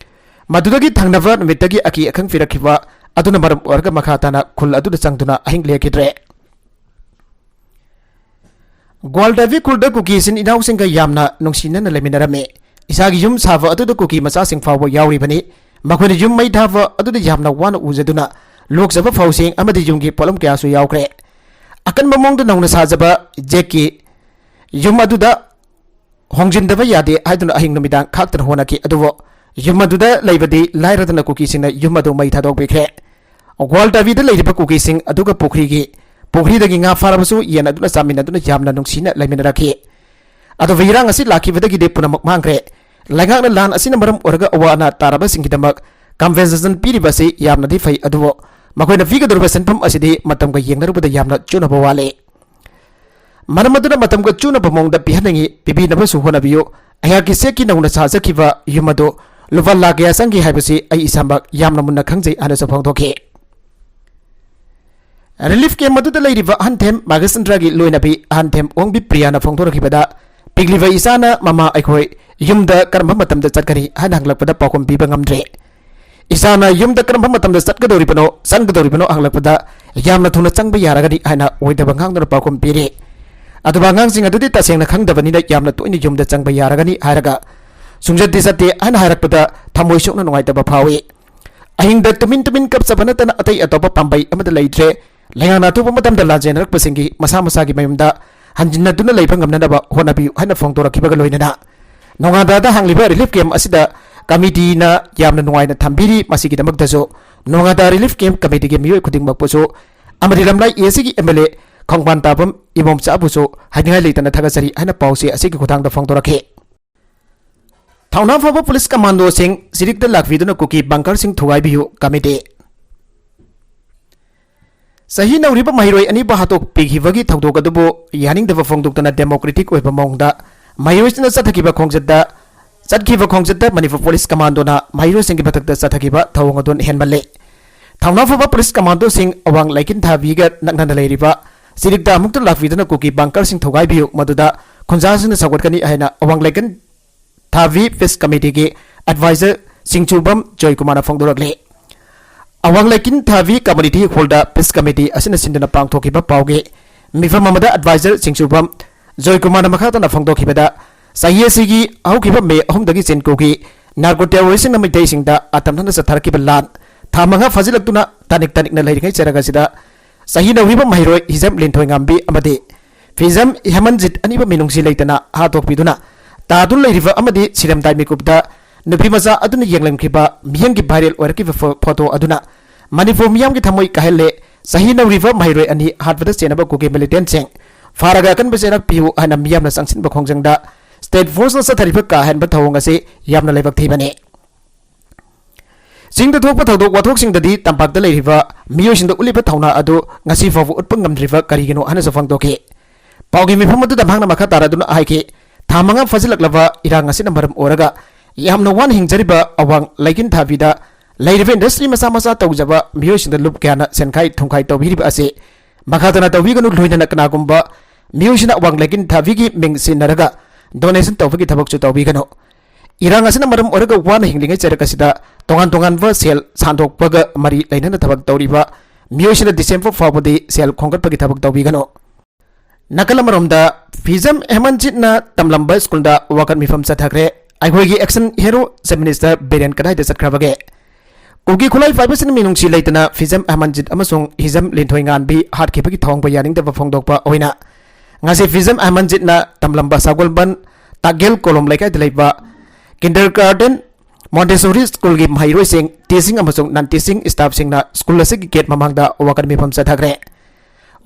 ꯃꯗꯨꯗꯒꯤ ꯊꯪꯅꯕ ꯅꯨꯃꯤꯠꯇꯒꯤ ꯑꯀꯤ ꯑꯈꯪ ꯄꯤꯔꯛꯈꯤꯕ ꯑꯗꯨꯅ ꯃꯔꯝ ꯑꯣꯏꯔꯒ ꯃꯈꯥ ꯇꯥꯅ ꯈꯨꯜ ꯑꯗꯨꯗ ꯆꯪꯗꯨꯅ ꯑꯍꯤꯡ ꯂꯦꯛꯈꯤꯗ꯭ꯔꯦ꯫ ꯒ꯭ꯋꯥꯜꯗꯥꯕꯤ ꯈꯨꯜꯗ ꯀꯨꯀꯤ ꯏꯆꯤꯟ ꯏꯅꯥꯎꯁꯤꯡꯒ ꯌꯥꯝꯅ ꯅꯨꯡꯁꯤꯅꯅ ꯂꯩꯃꯤꯟꯅꯔꯝꯃꯤ꯫ ꯏꯁꯥꯒꯤ ꯌꯨꯝ ꯁꯥꯕ ꯑꯗꯨꯗ ꯀꯨꯀꯤ ꯃꯆꯥꯁꯤꯡ ꯐꯥꯎꯕ ꯌꯥꯎꯔꯤꯕꯅꯤ꯫ ꯃꯈꯣꯏꯅ ꯌꯨꯝ ꯃꯩ ꯊꯥꯕ ꯑꯗꯨꯗ ꯌꯥꯝꯅ ꯋꯥꯅ ꯎꯖꯗꯨꯅ ꯂꯣꯛꯆꯕ ꯐꯧꯁꯤꯡ ꯑꯃꯗꯤ ꯌꯨꯝꯒꯤ ꯄꯣꯠꯂꯝ ꯀꯌꯥꯁꯨ ꯌꯥꯎꯈ꯭ꯔꯦ꯫ ꯑꯀꯟꯕ ꯃꯑꯣꯡꯗ ꯅꯧꯅ ꯁꯥꯖꯕ ꯖꯦꯛꯀꯤ ꯌꯨꯝ ꯑꯗꯨꯗ ꯍꯣꯡꯖꯤꯟꯗꯕ ꯌꯥꯗꯦ ꯍꯥꯏꯗꯨꯅ ꯑꯍꯤꯡ ꯅꯨꯃꯤꯗꯥꯡ ꯈꯥꯛꯇꯅ ꯍꯣꯠꯅꯈꯤ꯫ ꯑꯗꯨꯕꯨ ꯌꯨꯝ ꯑꯗꯨꯗ ꯂꯩꯕꯗꯤ ꯂꯥꯏꯔꯗꯅ ꯀꯨꯀꯤꯁꯤꯡꯅ ꯌꯨꯝ ꯑꯗꯨ ꯃꯩ ꯊꯥꯗꯣꯛꯄꯤꯈ꯭ꯔꯦ꯫ ꯒ꯭ꯋꯥꯜꯗꯥꯕꯤꯗ ꯂꯩꯔꯤꯕ ꯀꯨꯀꯤꯁꯤꯡ ꯑꯗꯨꯒ ꯄꯨꯈ꯭ꯔꯤꯒꯤ, ꯄꯨꯈ꯭ꯔꯤꯗꯒꯤ ꯉꯥ ꯐꯥꯔꯕꯁꯨ ꯌꯦꯟ ꯑꯗꯨꯅ ꯆꯥꯃꯤꯟꯅꯗꯨꯅ ꯌꯥꯝꯅ ꯅꯨꯡꯁꯤꯅ ꯂꯩꯃꯤꯟꯅꯔꯛꯈꯤ꯫ ꯑꯗꯨꯕꯨ ꯏꯔꯥꯡ ꯑꯁꯤ ꯂꯥꯛꯈꯤꯕꯗꯒꯤꯗꯤ ꯄꯨꯝꯅꯃꯛ ꯃꯥꯡꯈ꯭ꯔꯦ꯫ ꯂꯩꯉꯥꯛꯅ ꯂꯥꯟ ꯑꯁꯤꯅ ꯃꯔꯝ ꯑꯣꯏꯔꯒ ꯑꯋꯥ ꯑꯅꯥ ꯇꯥꯔꯕꯁꯤꯡꯒꯤꯗꯃꯛ compensation ꯄꯤꯔꯤꯕ ꯑꯁꯤ ꯌꯥꯝꯅꯗꯤ ꯐꯩ, ꯑꯗꯨꯕꯨ ꯃꯈꯣꯏꯅ ꯄꯤꯒꯗꯧꯔꯤꯕ ꯁꯦꯟꯐꯝ ꯑꯁꯤꯗꯤ ꯃꯇꯝꯒ ꯌꯦꯡꯅꯔꯨꯕꯗ ꯌꯥꯝꯅ ꯆꯨꯅꯕ ꯋꯥꯠꯂꯤ꯫ ꯃꯔꯝ ꯑꯗꯨꯅ ꯃꯇꯝꯒ ꯆꯨꯅꯕ ꯃꯑꯣꯡꯗ ꯄꯤꯍꯟꯅꯤꯡꯏ, ꯄꯤꯕꯤꯅꯕꯁꯨ ꯍꯣꯠꯅꯕꯤꯌꯨ꯫ ꯑꯩꯍꯥꯛꯀꯤ ꯆꯦꯛꯀꯤ ꯅꯧꯅ ꯁꯥꯖꯈꯤꯕ ꯌꯨꯝ ꯑꯗꯨ ꯂꯨꯄꯥ ꯂꯥꯈ ꯀꯌꯥ ꯆꯪꯈꯤ ꯍꯥꯏꯕꯁꯤ ꯑꯩ ꯏꯁꯥꯃꯛ ꯌꯥꯝꯅ ꯃꯨꯟꯅ ꯈꯪꯖꯩ ꯍꯥꯏꯅꯁꯨ ꯐꯣꯡꯗꯣꯛꯈꯤ꯫ ꯔꯤꯂꯤꯐ ꯀꯦꯝꯞ ꯑꯗꯨꯗ ꯂꯩꯔꯤꯕ ꯑꯍꯟꯊꯦꯝ ꯃꯥꯒꯁꯆꯟꯗ꯭ꯔꯒꯤ ꯂꯣꯏꯅꯕꯤ ꯑꯍꯟꯊꯦꯝ ꯑꯣꯡꯕꯤ ꯄ꯭ꯔꯤꯌꯥꯅ ꯐꯣꯡꯗꯣꯔꯛꯈꯤꯕꯗ, ꯄꯤꯛꯂꯤꯕ ꯏꯆꯥꯅ ꯃꯃꯥ ꯑꯩꯈꯣꯏ ꯌꯨꯝꯗ ꯀꯔꯝꯕ ꯃꯇꯝꯗ ꯆꯠꯀꯅꯤ ꯍꯥꯏꯅ ꯍꯪꯂꯛꯄꯗ ꯄꯥꯎꯈꯨꯝ ꯄꯤꯕ ꯉꯝꯗ꯭ꯔꯦ꯫ ꯏꯆꯥꯅ ꯌꯨꯝꯗ ꯀꯔꯝꯕ ꯃꯇꯝꯗ ꯆꯠꯀꯗꯧꯔꯤꯕꯅꯣ, ꯆꯪꯒꯗꯧꯔꯤꯕꯅꯣ ꯍꯪꯂꯛꯄꯗ ꯌꯥꯝꯅ ꯊꯨꯅ ꯆꯪꯕ ꯌꯥꯔꯒꯅꯤ ꯍꯥꯏꯅ ꯑꯣꯏꯗꯕ ꯉꯥꯡꯗꯨꯅ ꯄꯥꯎꯈꯨꯝ ꯄꯤꯔꯤ꯫ ꯑꯗꯨꯒ ꯑꯉꯥꯡꯁꯤꯡ ꯑꯗꯨꯗꯤ ꯇꯁꯦꯡꯅ ꯈꯪꯗꯕꯅꯤꯅ ꯌꯥꯝꯅ ꯇꯣꯏꯅ ꯌꯨꯝꯗ ꯆꯪꯕ ꯌꯥꯔꯒꯅꯤ ꯍꯥꯏꯔꯒ ꯁꯨꯡꯆꯠꯇꯤ ꯆꯠꯇꯦ ꯍꯥꯏꯅ ꯍꯥꯏꯔꯛꯄꯗ ꯊꯃꯣꯏ ꯁꯣꯛꯅ ꯅꯨꯡꯉꯥꯏꯇꯕ ꯐꯥꯎꯏ꯫ ꯑꯍꯤꯡꯗ ꯇꯨꯃꯤꯟ ꯇꯨꯃꯤꯟ ꯀꯞꯆꯕ ꯅꯠꯇꯅ ꯑꯇꯩ ꯑꯇꯣꯞꯄ ꯄꯥꯝꯕꯩ ꯑꯃꯠꯇ ꯂꯩꯇ꯭ꯔꯦ꯫ ꯂꯩꯉꯥꯛꯅ ꯑꯊꯨꯕ ꯃꯇꯝꯗ ꯂꯥꯟꯖꯦꯟꯅꯔꯛꯄꯁꯤꯡꯒꯤ ꯃꯁꯥ ꯃꯁꯥꯒꯤ ꯃꯌꯨꯝꯗ ꯍꯟꯖꯤꯟꯅꯗꯨꯅ ꯂꯩꯕ ꯉꯝꯅꯅꯕ ꯍꯣꯠꯅꯕꯤꯌꯨ ꯍꯥꯏꯅ ꯐꯣꯡꯗꯣꯔꯛꯈꯤꯕꯒ ꯂꯣꯏꯅꯅ ꯅꯣꯡꯉꯥꯟꯗꯥꯗ ꯍꯥꯡꯂꯤꯕ ꯔꯤꯂꯤꯐ ꯀꯦꯝꯞ ꯑꯁꯤꯗ ꯀꯃꯤꯇꯤꯅ ꯌꯥꯝꯅ ꯅꯨꯡꯉꯥꯏꯅ ꯊꯝꯕꯤꯔꯤ꯫ ꯃꯁꯤꯒꯤꯗꯃꯛꯇꯁꯨ ꯅꯣꯡꯉꯥꯟꯗꯥ ꯔꯤꯂꯤꯐ ꯀꯦꯝꯞ ꯀꯃꯤꯇꯤꯒꯤ ꯃꯤꯑꯣꯏ ꯈꯨꯗꯤꯡꯃꯛꯄꯨꯁꯨ ꯑꯃꯗꯤ ꯂꯝꯂꯥꯏ ꯑꯦ ꯁꯤꯒꯤ ꯑꯦꯝ ꯑꯦꯜ ꯑꯦ ꯈꯣꯡꯕꯥꯟ ꯇꯥꯕꯝ ꯏꯕꯣꯝꯆꯥꯕꯨꯁꯨ ꯍꯥꯏꯅꯤꯡꯉꯥꯏ ꯂꯩꯇꯅ ꯊꯥꯒꯠꯆꯔꯤ ꯍꯥꯏꯅ ꯄꯥꯎꯆꯦ ꯑꯁꯤꯒꯤ ꯈꯨꯠꯊꯥꯡꯗ ꯐꯣꯡꯗꯣꯔꯛꯈꯤ꯫ ꯊꯧꯅꯥ ꯐꯕ ꯄꯨꯂꯤꯁ ꯀꯃꯥꯟꯗꯣꯁꯤꯡ ꯆꯤꯔꯤꯛꯇ ꯂꯥꯛꯄꯤꯗꯨꯅ ꯀꯨꯀꯤ ꯕꯪꯀꯔꯁꯤꯡ ꯊꯨꯒꯥꯏꯕꯤꯌꯨ ꯀꯃꯤꯇꯤ꯫ ꯆꯍꯤ ꯅꯧꯔꯤꯕ ꯃꯍꯩꯔꯣꯏ ꯑꯅꯤꯕꯨ ꯍꯥꯠꯇꯣꯛꯄꯤꯈꯤꯕꯒꯤ ꯊꯧꯗꯣꯛ ꯑꯗꯨꯕꯨ ꯌꯥꯅꯤꯡꯗꯕ ꯐꯣꯡꯗꯣꯛꯇꯨꯅ democratic ꯑꯣꯏꯕ ꯃꯑꯣꯡꯗ ꯃꯍꯩꯔꯣꯏꯁꯤꯡꯅ ꯆꯠꯊꯈꯤꯕ ꯈꯣꯡꯆꯠꯇ, ꯆꯠꯈꯤꯕ ꯈꯣꯡꯆꯠꯇ ꯃꯅꯤꯄꯨꯔ ꯄꯨꯂꯤꯁ ꯀꯃꯥꯟꯗꯣꯅ ꯃꯍꯩꯔꯣꯏꯁꯤꯡꯒꯤ ꯃꯊꯛꯇ ꯆꯠꯊꯈꯤꯕ ꯊꯧꯑꯣꯡ ꯑꯗꯨ ꯍꯦꯟꯃꯜꯂꯦ꯫ ꯊꯧꯅꯥ ꯐꯕ ꯄꯨꯂꯤꯁ ꯀꯃꯥꯟꯗꯣꯁꯤꯡ ꯑꯋꯥꯡ ꯂꯩꯀꯤꯟ ꯊꯥꯕꯤꯒ ꯅꯛꯅꯅ ꯂꯩꯔꯤꯕ ꯆꯤꯔꯤꯛꯇ ꯑꯃꯨꯛꯇ ꯂꯥꯛꯄꯤꯗꯨꯅ ꯀꯨꯀꯤ ꯕꯪꯀꯔꯁꯤꯡ ꯊꯨꯒꯥꯏꯕꯤꯌꯨ, ꯃꯗꯨꯗ ꯈꯨꯟꯖꯥꯁꯤꯡꯅ ꯁꯧꯒꯠꯀꯅꯤ ꯍꯥꯏꯅ ꯑꯋꯥꯡ ꯂꯩꯀꯤꯟ ꯊꯥꯕꯤ ꯄꯤꯁ ꯀꯃꯤꯇꯤꯒꯤ ꯑꯦꯗꯚꯥꯏꯖꯔ ꯁꯤꯡꯆꯨꯕꯝ ꯖꯣꯏꯀꯨꯃꯥꯔꯅ ꯐꯣꯡꯗꯣꯔꯛꯂꯤ꯫ ꯑꯋꯥꯡ ꯂꯩꯀꯤꯟ ꯊꯥꯕꯤ ꯀꯝꯃ꯭ꯌꯨꯅꯤꯇꯤ ꯍꯣꯜꯗ ꯄꯤꯁ ꯀꯃꯤꯇꯤ ꯑꯁꯤꯅ ꯁꯤꯟꯗꯨꯅ ꯄꯥꯡꯊꯣꯛꯈꯤꯕ ꯄꯥꯎꯒꯤ ꯃꯤꯐꯝ ꯑꯃꯗ ꯑꯦꯗꯚꯥꯏꯖꯔ ꯁꯤꯡꯆꯨꯕꯝ ꯖꯣꯏꯀꯨꯃꯥꯔꯅ ꯃꯈꯥ ꯇꯥꯅ ꯐꯣꯡꯗꯣꯛꯈꯤꯕꯗ, ꯆꯍꯤ ꯑꯁꯤꯒꯤ ꯍꯧꯈꯤꯕ ꯃꯦ ꯑꯍꯨꯝꯗꯒꯤ ꯆꯤꯟꯀꯨꯒꯤ ꯅꯥꯔꯀꯣ ꯇꯦꯔꯣꯔꯤꯁꯁꯤꯡꯅ ꯃꯩꯇꯩꯁꯤꯡꯗ ꯑꯇꯝꯅꯅ ꯆꯠꯊꯔꯛꯈꯤꯕ ꯂꯥꯟ ꯊꯥ ꯃꯉꯥ ꯐꯥꯖꯤꯜꯂꯛꯇꯨꯅ ꯇꯥꯅꯤꯛ ꯇꯥꯅꯤꯛꯅ ꯂꯩꯔꯤꯉꯩ ꯆꯔꯛ ꯑꯁꯤꯗ ꯆꯍꯤ ꯅꯧꯔꯤꯕ ꯃꯍꯩꯔꯣꯏ ꯍꯤꯖꯝ ꯂꯤꯟꯊꯣꯏꯉꯥꯝꯕꯤ ꯑꯃꯗꯤ ꯐꯤꯖꯝ ꯍꯦꯃꯟꯖꯤꯠ ꯑꯅꯤꯕꯨ ꯃꯤꯅꯨꯡꯁꯤ ꯂꯩꯇꯅ ꯍꯥꯠꯇꯣꯛꯄꯤꯗꯨꯅ ꯇꯥꯗꯨꯅ ꯂꯩꯔꯤꯕ ꯑꯃꯗꯤ ꯁꯤꯔꯝꯗꯥꯏ ꯃꯤꯀꯨꯞꯇ ꯅꯨꯄꯤ ꯃꯆꯥ ꯑꯗꯨꯅ ꯌꯦꯡꯂꯝꯈꯤꯕ ꯃꯤꯌꯦꯡꯒꯤ viral ꯑꯣꯏꯔꯛꯈꯤꯕ ꯐꯣ-, ꯐꯣꯇꯣ ꯑꯗꯨꯅ ꯃꯅꯤꯄꯨꯔ ꯃꯤꯌꯥꯝꯒꯤ ꯊꯃꯣꯏ ꯀꯥꯏꯍꯜꯂꯦ꯫ ꯆꯍꯤ ꯅꯧꯔꯤꯕ ꯃꯍꯩꯔꯣꯏ ꯑꯅꯤ ꯍꯥꯠꯄꯗ ꯆꯦꯟꯅꯕ ꯀꯨꯀꯤ militantꯁꯤꯡ ꯐꯥꯔꯒ ꯑꯀꯟꯕ ꯆꯩꯔꯥꯛ ꯄꯤꯌꯨ ꯍꯥꯏꯅ ꯃꯤꯌꯥꯝꯅ ꯆꯪꯁꯤꯟꯕ ꯈꯣꯡꯖꯪꯗ state forceꯅ ꯆꯠꯊꯔꯤꯕ ꯀꯥ ꯍꯦꯟꯕ ꯊꯧꯑꯣꯡ ꯑꯁꯤ ꯌꯥꯝꯅ ꯂꯥꯏꯕꯛ ꯊꯤꯕꯅꯤ꯫ ꯆꯤꯡꯗ ꯊꯣꯛꯄ ꯊꯧꯗꯣꯛ ꯋꯥꯊꯣꯛꯁꯤꯡꯗꯗꯤ ꯇꯝꯄꯥꯛꯇ ꯂꯩꯔꯤꯕ ꯃꯤꯑꯣꯏꯁꯤꯡꯗ ꯎꯠꯂꯤꯕ ꯊꯧꯅꯥ ꯑꯗꯨ ꯉꯁꯤ ꯐꯥꯎꯕ ꯎꯠꯄ ꯉꯝꯗ꯭ꯔꯤꯕ ꯀꯔꯤꯒꯤꯅꯣ ꯍꯥꯏꯅꯁꯨ ꯐꯣꯡꯗꯣꯛꯈꯤ꯫ ꯄꯥꯎꯒꯤ ꯃꯤꯐꯝ ꯑꯗꯨꯗ ꯃꯍꯥꯛꯅ ꯃꯈꯥ ꯇꯥꯔꯗꯨꯅ ꯍꯥꯏꯈꯤ, ꯊꯥ ꯃꯉꯥ ꯐꯥꯖꯤꯜꯂꯛꯂꯕ ꯏꯔꯥꯡ ꯑꯁꯤꯅ ꯃꯔꯝ ꯑꯣꯏꯔꯒ ꯌꯥꯝꯅ ꯋꯥꯅ ꯍꯤꯡꯖꯔꯤꯕ ꯑꯋꯥꯡ ꯂꯩꯀꯤꯟ ꯊꯥꯕꯤꯗ ꯂꯩꯔꯤꯕ industry ꯃꯆꯥ ꯃꯆꯥ ꯇꯧꯖꯕ ꯃꯤꯑꯣꯏꯁꯤꯡꯗ ꯂꯨꯞ ꯀꯌꯥꯅ ꯁꯦꯟꯈꯥꯏ ꯊꯨꯝꯈꯥꯏ ꯇꯧꯕꯤꯔꯤꯕ ꯑꯁꯤ ꯃꯈꯥ ꯇꯥꯅ ꯇꯧꯕꯤꯒꯅꯨ, ꯂꯣꯏꯅꯅ ꯀꯅꯥꯒꯨꯝꯕ ꯃꯤꯑꯣꯏꯁꯤꯅ ꯑꯋꯥꯡ ꯂꯩꯀꯤꯟ ꯊꯥꯕꯤꯒꯤ ꯃꯤꯡ ꯁꯤꯟꯅꯔꯒ donation ꯇꯧꯕꯒꯤ ꯊꯕꯛꯁꯨ ꯇꯧꯕꯤꯒꯅꯨ꯫ ꯏꯔꯥꯡ ꯑꯁꯤꯅ ꯃꯔꯝ ꯑꯣꯏꯔꯒ ꯋꯥꯅ ꯍꯤꯡꯂꯤꯉꯩ ꯆꯔꯛ ꯑꯁꯤꯗ ꯇꯣꯉꯥꯟ ꯇꯣꯉꯥꯟꯕ ꯁꯦꯜ ꯁꯥꯟꯗꯣꯛꯄꯒ ꯃꯔꯤ ꯂꯩꯅꯅ ꯊꯕꯛ ꯇꯧꯔꯤꯕ ꯃꯤꯑꯣꯏꯁꯤꯡꯅ December ꯐꯥꯎꯕꯗꯤ ꯁꯦꯜ ꯈꯣꯝꯒꯠꯄꯒꯤ ꯊꯕꯛ ꯇꯧꯕꯤꯒꯅꯨ꯫ ꯅꯥꯀꯜ ꯑꯃꯔꯣꯝꯗ, ꯐꯤꯖꯝ ꯍꯦꯃꯟꯖꯤꯠꯅ ꯇꯝꯂꯝꯕ ꯁ꯭ꯀꯨꯜꯗ ꯋꯥꯀꯠ ꯃꯤꯐꯝ ꯆꯠꯊꯈ꯭ꯔꯦ꯫ ꯑꯩꯈꯣꯏꯒꯤ action hero Chief Minister Biren ꯀꯗꯥꯏꯗ ꯆꯠꯈ꯭ꯔꯕꯒꯦ? ꯀꯨꯀꯤ ꯈꯨꯠꯂꯥꯏ ꯄꯥꯏꯕꯁꯤꯡꯅ ꯃꯤꯅꯨꯡꯁꯤ ꯂꯩꯇꯅ ꯐꯤꯖꯝ ꯑꯍꯃꯟꯖꯤꯠ ꯑꯃꯁꯨꯡ ꯍꯤꯖꯝ ꯂꯤꯟꯊꯣꯏꯉꯥꯟꯕꯤ ꯍꯥꯠꯈꯤꯕꯒꯤ ꯊꯧꯑꯣꯡꯕꯨ ꯌꯥꯅꯤꯡꯗꯕ ꯐꯣꯡꯗꯣꯛꯄ ꯑꯣꯏꯅ ꯉꯁꯤ ꯐꯤꯖꯝ ꯑꯍꯃꯟꯖꯤꯠꯅ ꯇꯝꯂꯝꯕ ꯁꯒꯣꯜꯕꯟ ꯇꯥꯒꯦꯜ ꯀꯣꯂꯣꯝ ꯂꯩꯀꯥꯏꯗ ꯂꯩꯕ kindergarten Montessori ꯁ꯭ꯀꯨꯜꯒꯤ ꯃꯍꯩꯔꯣꯏꯁꯤꯡ, teaching ꯑꯃꯁꯨꯡ non teaching staffꯁꯤꯡꯅ ꯁ꯭ꯀꯨꯜ ꯑꯁꯤꯒꯤ gate ꯃꯃꯥꯡꯗ ꯋꯥꯀꯠ ꯃꯤꯐꯝ ꯆꯠꯊꯈ꯭ꯔꯦ꯫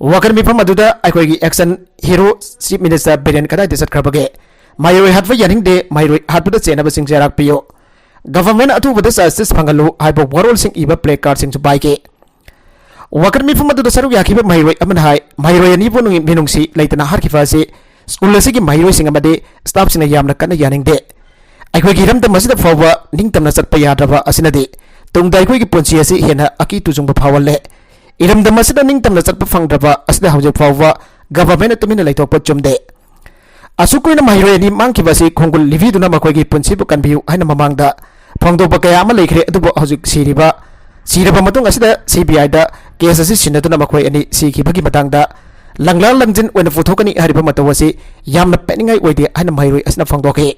ꯋꯥꯀꯠ ꯃꯤꯐꯝ ꯑꯗꯨꯗ ꯑꯩꯈꯣꯏꯒꯤ action hero Chief Minister Biren ꯀꯗꯥꯏꯗ ꯆꯠꯈ꯭ꯔꯕꯒꯦ? ꯃꯍꯩꯔꯣꯏ ꯍꯥꯠꯄ ꯌꯥꯅꯤꯡꯗꯦ, ꯃꯍꯩꯔꯣꯏ ꯍꯥꯠꯄꯗ ꯆꯦꯟꯅꯕꯁꯤꯡ ꯆꯩꯔꯥꯛ ꯄꯤꯌꯨ, government ꯑꯊꯨꯕꯗ justice ꯐꯪꯍꯜꯂꯨ ꯍꯥꯏꯕ ꯋꯥꯔꯣꯜꯁꯤꯡ ꯏꯕ placardꯁꯤꯡꯁꯨ ꯄꯥꯏꯈꯤ꯫ ꯋꯥꯀꯠ ꯃꯤꯐꯝ ꯑꯗꯨꯗ ꯁꯔꯨꯛ ꯌꯥꯈꯤꯕ ꯃꯍꯩꯔꯣꯏ ꯑꯃꯅ ꯍꯥꯏ, ꯃꯍꯩꯔꯣꯏ ꯑꯅꯤꯕꯨ ꯅꯨꯡ-, ꯃꯤꯅꯨꯡꯁꯤ ꯂꯩꯇꯅ ꯍꯥꯠꯈꯤꯕ ꯑꯁꯤ ꯁ꯭ꯀꯨꯜ ꯑꯁꯤꯒꯤ ꯃꯍꯩꯔꯣꯏꯁꯤꯡ ꯑꯃꯗꯤ ꯁ꯭ꯇꯥꯐꯁꯤꯡꯅ ꯌꯥꯝꯅ ꯀꯟꯅ ꯌꯥꯅꯤꯡꯗꯦ꯫ ꯑꯩꯈꯣꯏꯒꯤ ꯏꯔꯝꯗꯝ ꯑꯁꯤꯗ ꯐꯥꯎꯕ ꯅꯤꯡꯇꯝꯅ ꯆꯠꯄ ꯌꯥꯗ꯭ꯔꯕ ꯑꯁꯤꯅꯗꯤ ꯇꯨꯡꯗ ꯑꯩꯈꯣꯏꯒꯤ ꯄꯨꯟꯁꯤ ꯑꯁꯤ ꯍꯦꯟꯅ ꯑꯀꯤ ꯇꯨꯖꯨꯡꯕ ꯐꯥꯎꯍꯜꯂꯦ꯫ ꯏꯔꯝꯗꯝ ꯑꯁꯤꯗ ꯅꯤꯡꯇꯝꯅ ꯆꯠꯄ ꯐꯪꯗ꯭ꯔꯕ ꯑꯁꯤꯗ ꯍꯧꯖꯤꯛ ꯐꯥꯎꯕ ꯒꯚꯔꯟꯃꯦꯟꯠꯅ ꯇꯨꯃꯤꯟꯅ ꯂꯩꯊꯣꯛꯄ ꯆꯨꯝꯗꯦ꯫ ꯑꯁꯨꯛ ꯀꯨꯏꯅ ꯃꯍꯩꯔꯣꯏ ꯑꯅꯤ ꯃꯥꯡꯈꯤꯕ ꯑꯁꯤ ꯈꯣꯡꯒꯨꯜ ꯂꯤꯕꯤꯗꯨꯅ ꯃꯈꯣꯏꯒꯤ ꯄꯨꯟꯁꯤꯕꯨ ꯀꯟꯕꯤꯌꯨ ꯍꯥꯏꯅ ꯃꯃꯥꯡꯗ ꯐꯣꯡꯗꯣꯛꯄ ꯀꯌꯥ ꯑꯃ ꯂꯩꯈ꯭ꯔꯦ, ꯑꯗꯨꯕꯨ ꯍꯧꯖꯤꯛ ꯁꯤꯔꯤꯕ, ꯁꯤꯔꯕ ꯃꯇꯨꯡ ꯑꯁꯤꯗ ꯁꯤ ꯕꯤ ꯑꯥꯏꯗ ꯀꯦꯁ ꯑꯁꯤ ꯁꯤꯟꯅꯗꯨꯅ ꯃꯈꯣꯏ ꯑꯅꯤ ꯁꯤꯈꯤꯕꯒꯤ ꯃꯇꯥꯡꯗ ꯂꯪꯂꯥ ꯂꯪꯖꯤꯟ ꯑꯣꯏꯅ ꯄꯨꯊꯣꯛꯀꯅꯤ ꯍꯥꯏꯔꯤꯕ ꯃꯇꯧ ꯑꯁꯤ ꯌꯥꯝꯅ ꯄꯦꯟꯅꯤꯡꯉꯥꯏ ꯑꯣꯏꯗꯦ ꯍꯥꯏꯅ ꯃꯍꯩꯔꯣꯏ ꯑꯁꯤꯅ ꯐꯣꯡꯗꯣꯛꯈꯤ꯫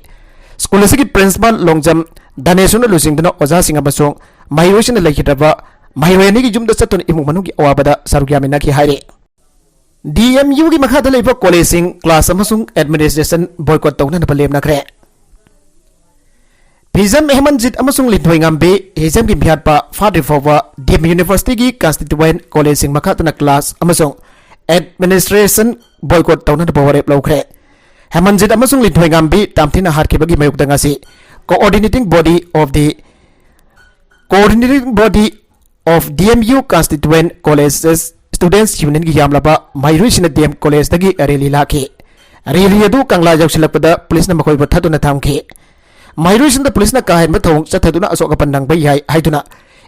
ꯁ꯭ꯀꯨꯜ ꯑꯁꯤꯒꯤ ꯄ꯭ꯔꯤꯟꯁꯤꯄꯥꯜ ꯂꯣꯡꯖꯝ ꯙꯅꯦꯁꯨꯅ ꯂꯨꯆꯤꯡꯗꯨꯅ ꯑꯣꯖꯥꯁꯤꯡ ꯑꯃꯁꯨꯡ ꯃꯍꯩꯔꯣꯏꯁꯤꯡꯅ ꯂꯩꯈꯤꯗ꯭ꯔꯕ ꯃꯍꯩꯔꯣꯏ ꯑꯅꯤꯒꯤ ꯌꯨꯝꯗ ꯆꯠꯇꯨꯅ ꯏꯃꯨꯡ ꯃꯅꯨꯡꯒꯤ ꯑꯋꯥꯕꯗ ꯁꯔꯨꯛ ꯌꯥꯃꯤꯟꯅꯈꯤ ꯍꯥꯏꯔꯤ꯫ ꯗꯤ ꯑꯦꯝ ꯌꯨꯒꯤ ꯃꯈꯥꯗ ꯂꯩꯕ ꯀꯣꯂꯦꯖꯁꯤꯡ, ꯀ꯭ꯂꯥꯁ ꯑꯃꯁꯨꯡ ꯑꯦꯗꯃꯤꯅꯤꯁꯇ꯭ꯔꯦꯁꯟ ꯕꯣꯏꯀꯣꯠ ꯇꯧꯅꯅꯕ ꯂꯦꯞꯅꯈ꯭ꯔꯦ꯫ ꯐꯤꯖꯝ ꯍꯦꯃꯟꯖꯤꯠ ꯑꯃꯁꯨꯡ ꯂꯤꯟꯊꯣꯏꯉꯥꯝꯕꯤ ꯍꯤꯖꯝꯒꯤ ꯃꯤꯍꯥꯠꯄ ꯐꯥꯗ꯭ꯔꯤ ꯐꯥꯎꯕ ꯗꯤ ꯑꯦꯝ ꯌꯨꯅꯤꯚꯔꯁꯤꯇꯤꯒꯤ ꯀꯟꯁꯇꯤꯇ꯭ꯌꯨꯌꯦꯟꯠ ꯀꯣꯂꯦꯖꯁꯤꯡ ꯃꯈꯥ ꯇꯥꯅ ꯀ꯭ꯂꯥꯁ ꯑꯃꯁꯨꯡ ꯑꯦꯗꯃꯤꯅꯤꯁꯇ꯭ꯔꯦꯁꯟ ꯕꯣꯏꯀꯣꯠ ꯇꯧꯅꯅꯕ ꯋꯥꯔꯦꯞ ꯂꯧꯈ꯭ꯔꯦ꯫ ꯍꯦꯃꯟꯖꯤꯠ ꯑꯃꯁꯨꯡ ꯂꯤꯟꯊꯣꯏꯉꯥꯝꯕꯤ ꯇꯥꯝꯊꯤꯅ ꯍꯥꯠꯈꯤꯕꯒꯤ ꯃꯥꯌꯣꯛꯇ ꯉꯁꯤ Coordinating Body of the Coordinating Body of D M U Constituent Colleges Students Unionꯒꯤ ꯌꯥꯝꯂꯕ ꯃꯍꯩꯔꯣꯏꯁꯤꯡꯅ ꯗꯤ ꯑꯦꯝ ꯀꯣꯂꯦꯖꯇꯒꯤ ꯔꯦꯂꯤ ꯂꯥꯛꯈꯤ꯫ ꯔꯦꯂꯤ ꯑꯗꯨ ꯀꯪꯂꯥ ꯌꯧꯁꯤꯜꯂꯛꯄꯗ ꯄꯨꯂꯤꯁꯅ ꯃꯈꯣꯏꯕꯨ ꯊꯠꯇꯨꯅ ꯊꯝꯈꯤ꯫ ꯃꯍꯩꯔꯣꯏꯁꯤꯡꯗ ꯄꯨꯂꯤꯁꯅ ꯀꯥ ꯍꯦꯟꯕ ꯊꯧꯑꯣꯡ ꯆꯠꯊꯗꯨꯅ ꯑꯁꯣꯛ ꯑꯄꯟ ꯅꯪꯕ ꯌꯥꯏ ꯍꯥꯏꯗꯨꯅ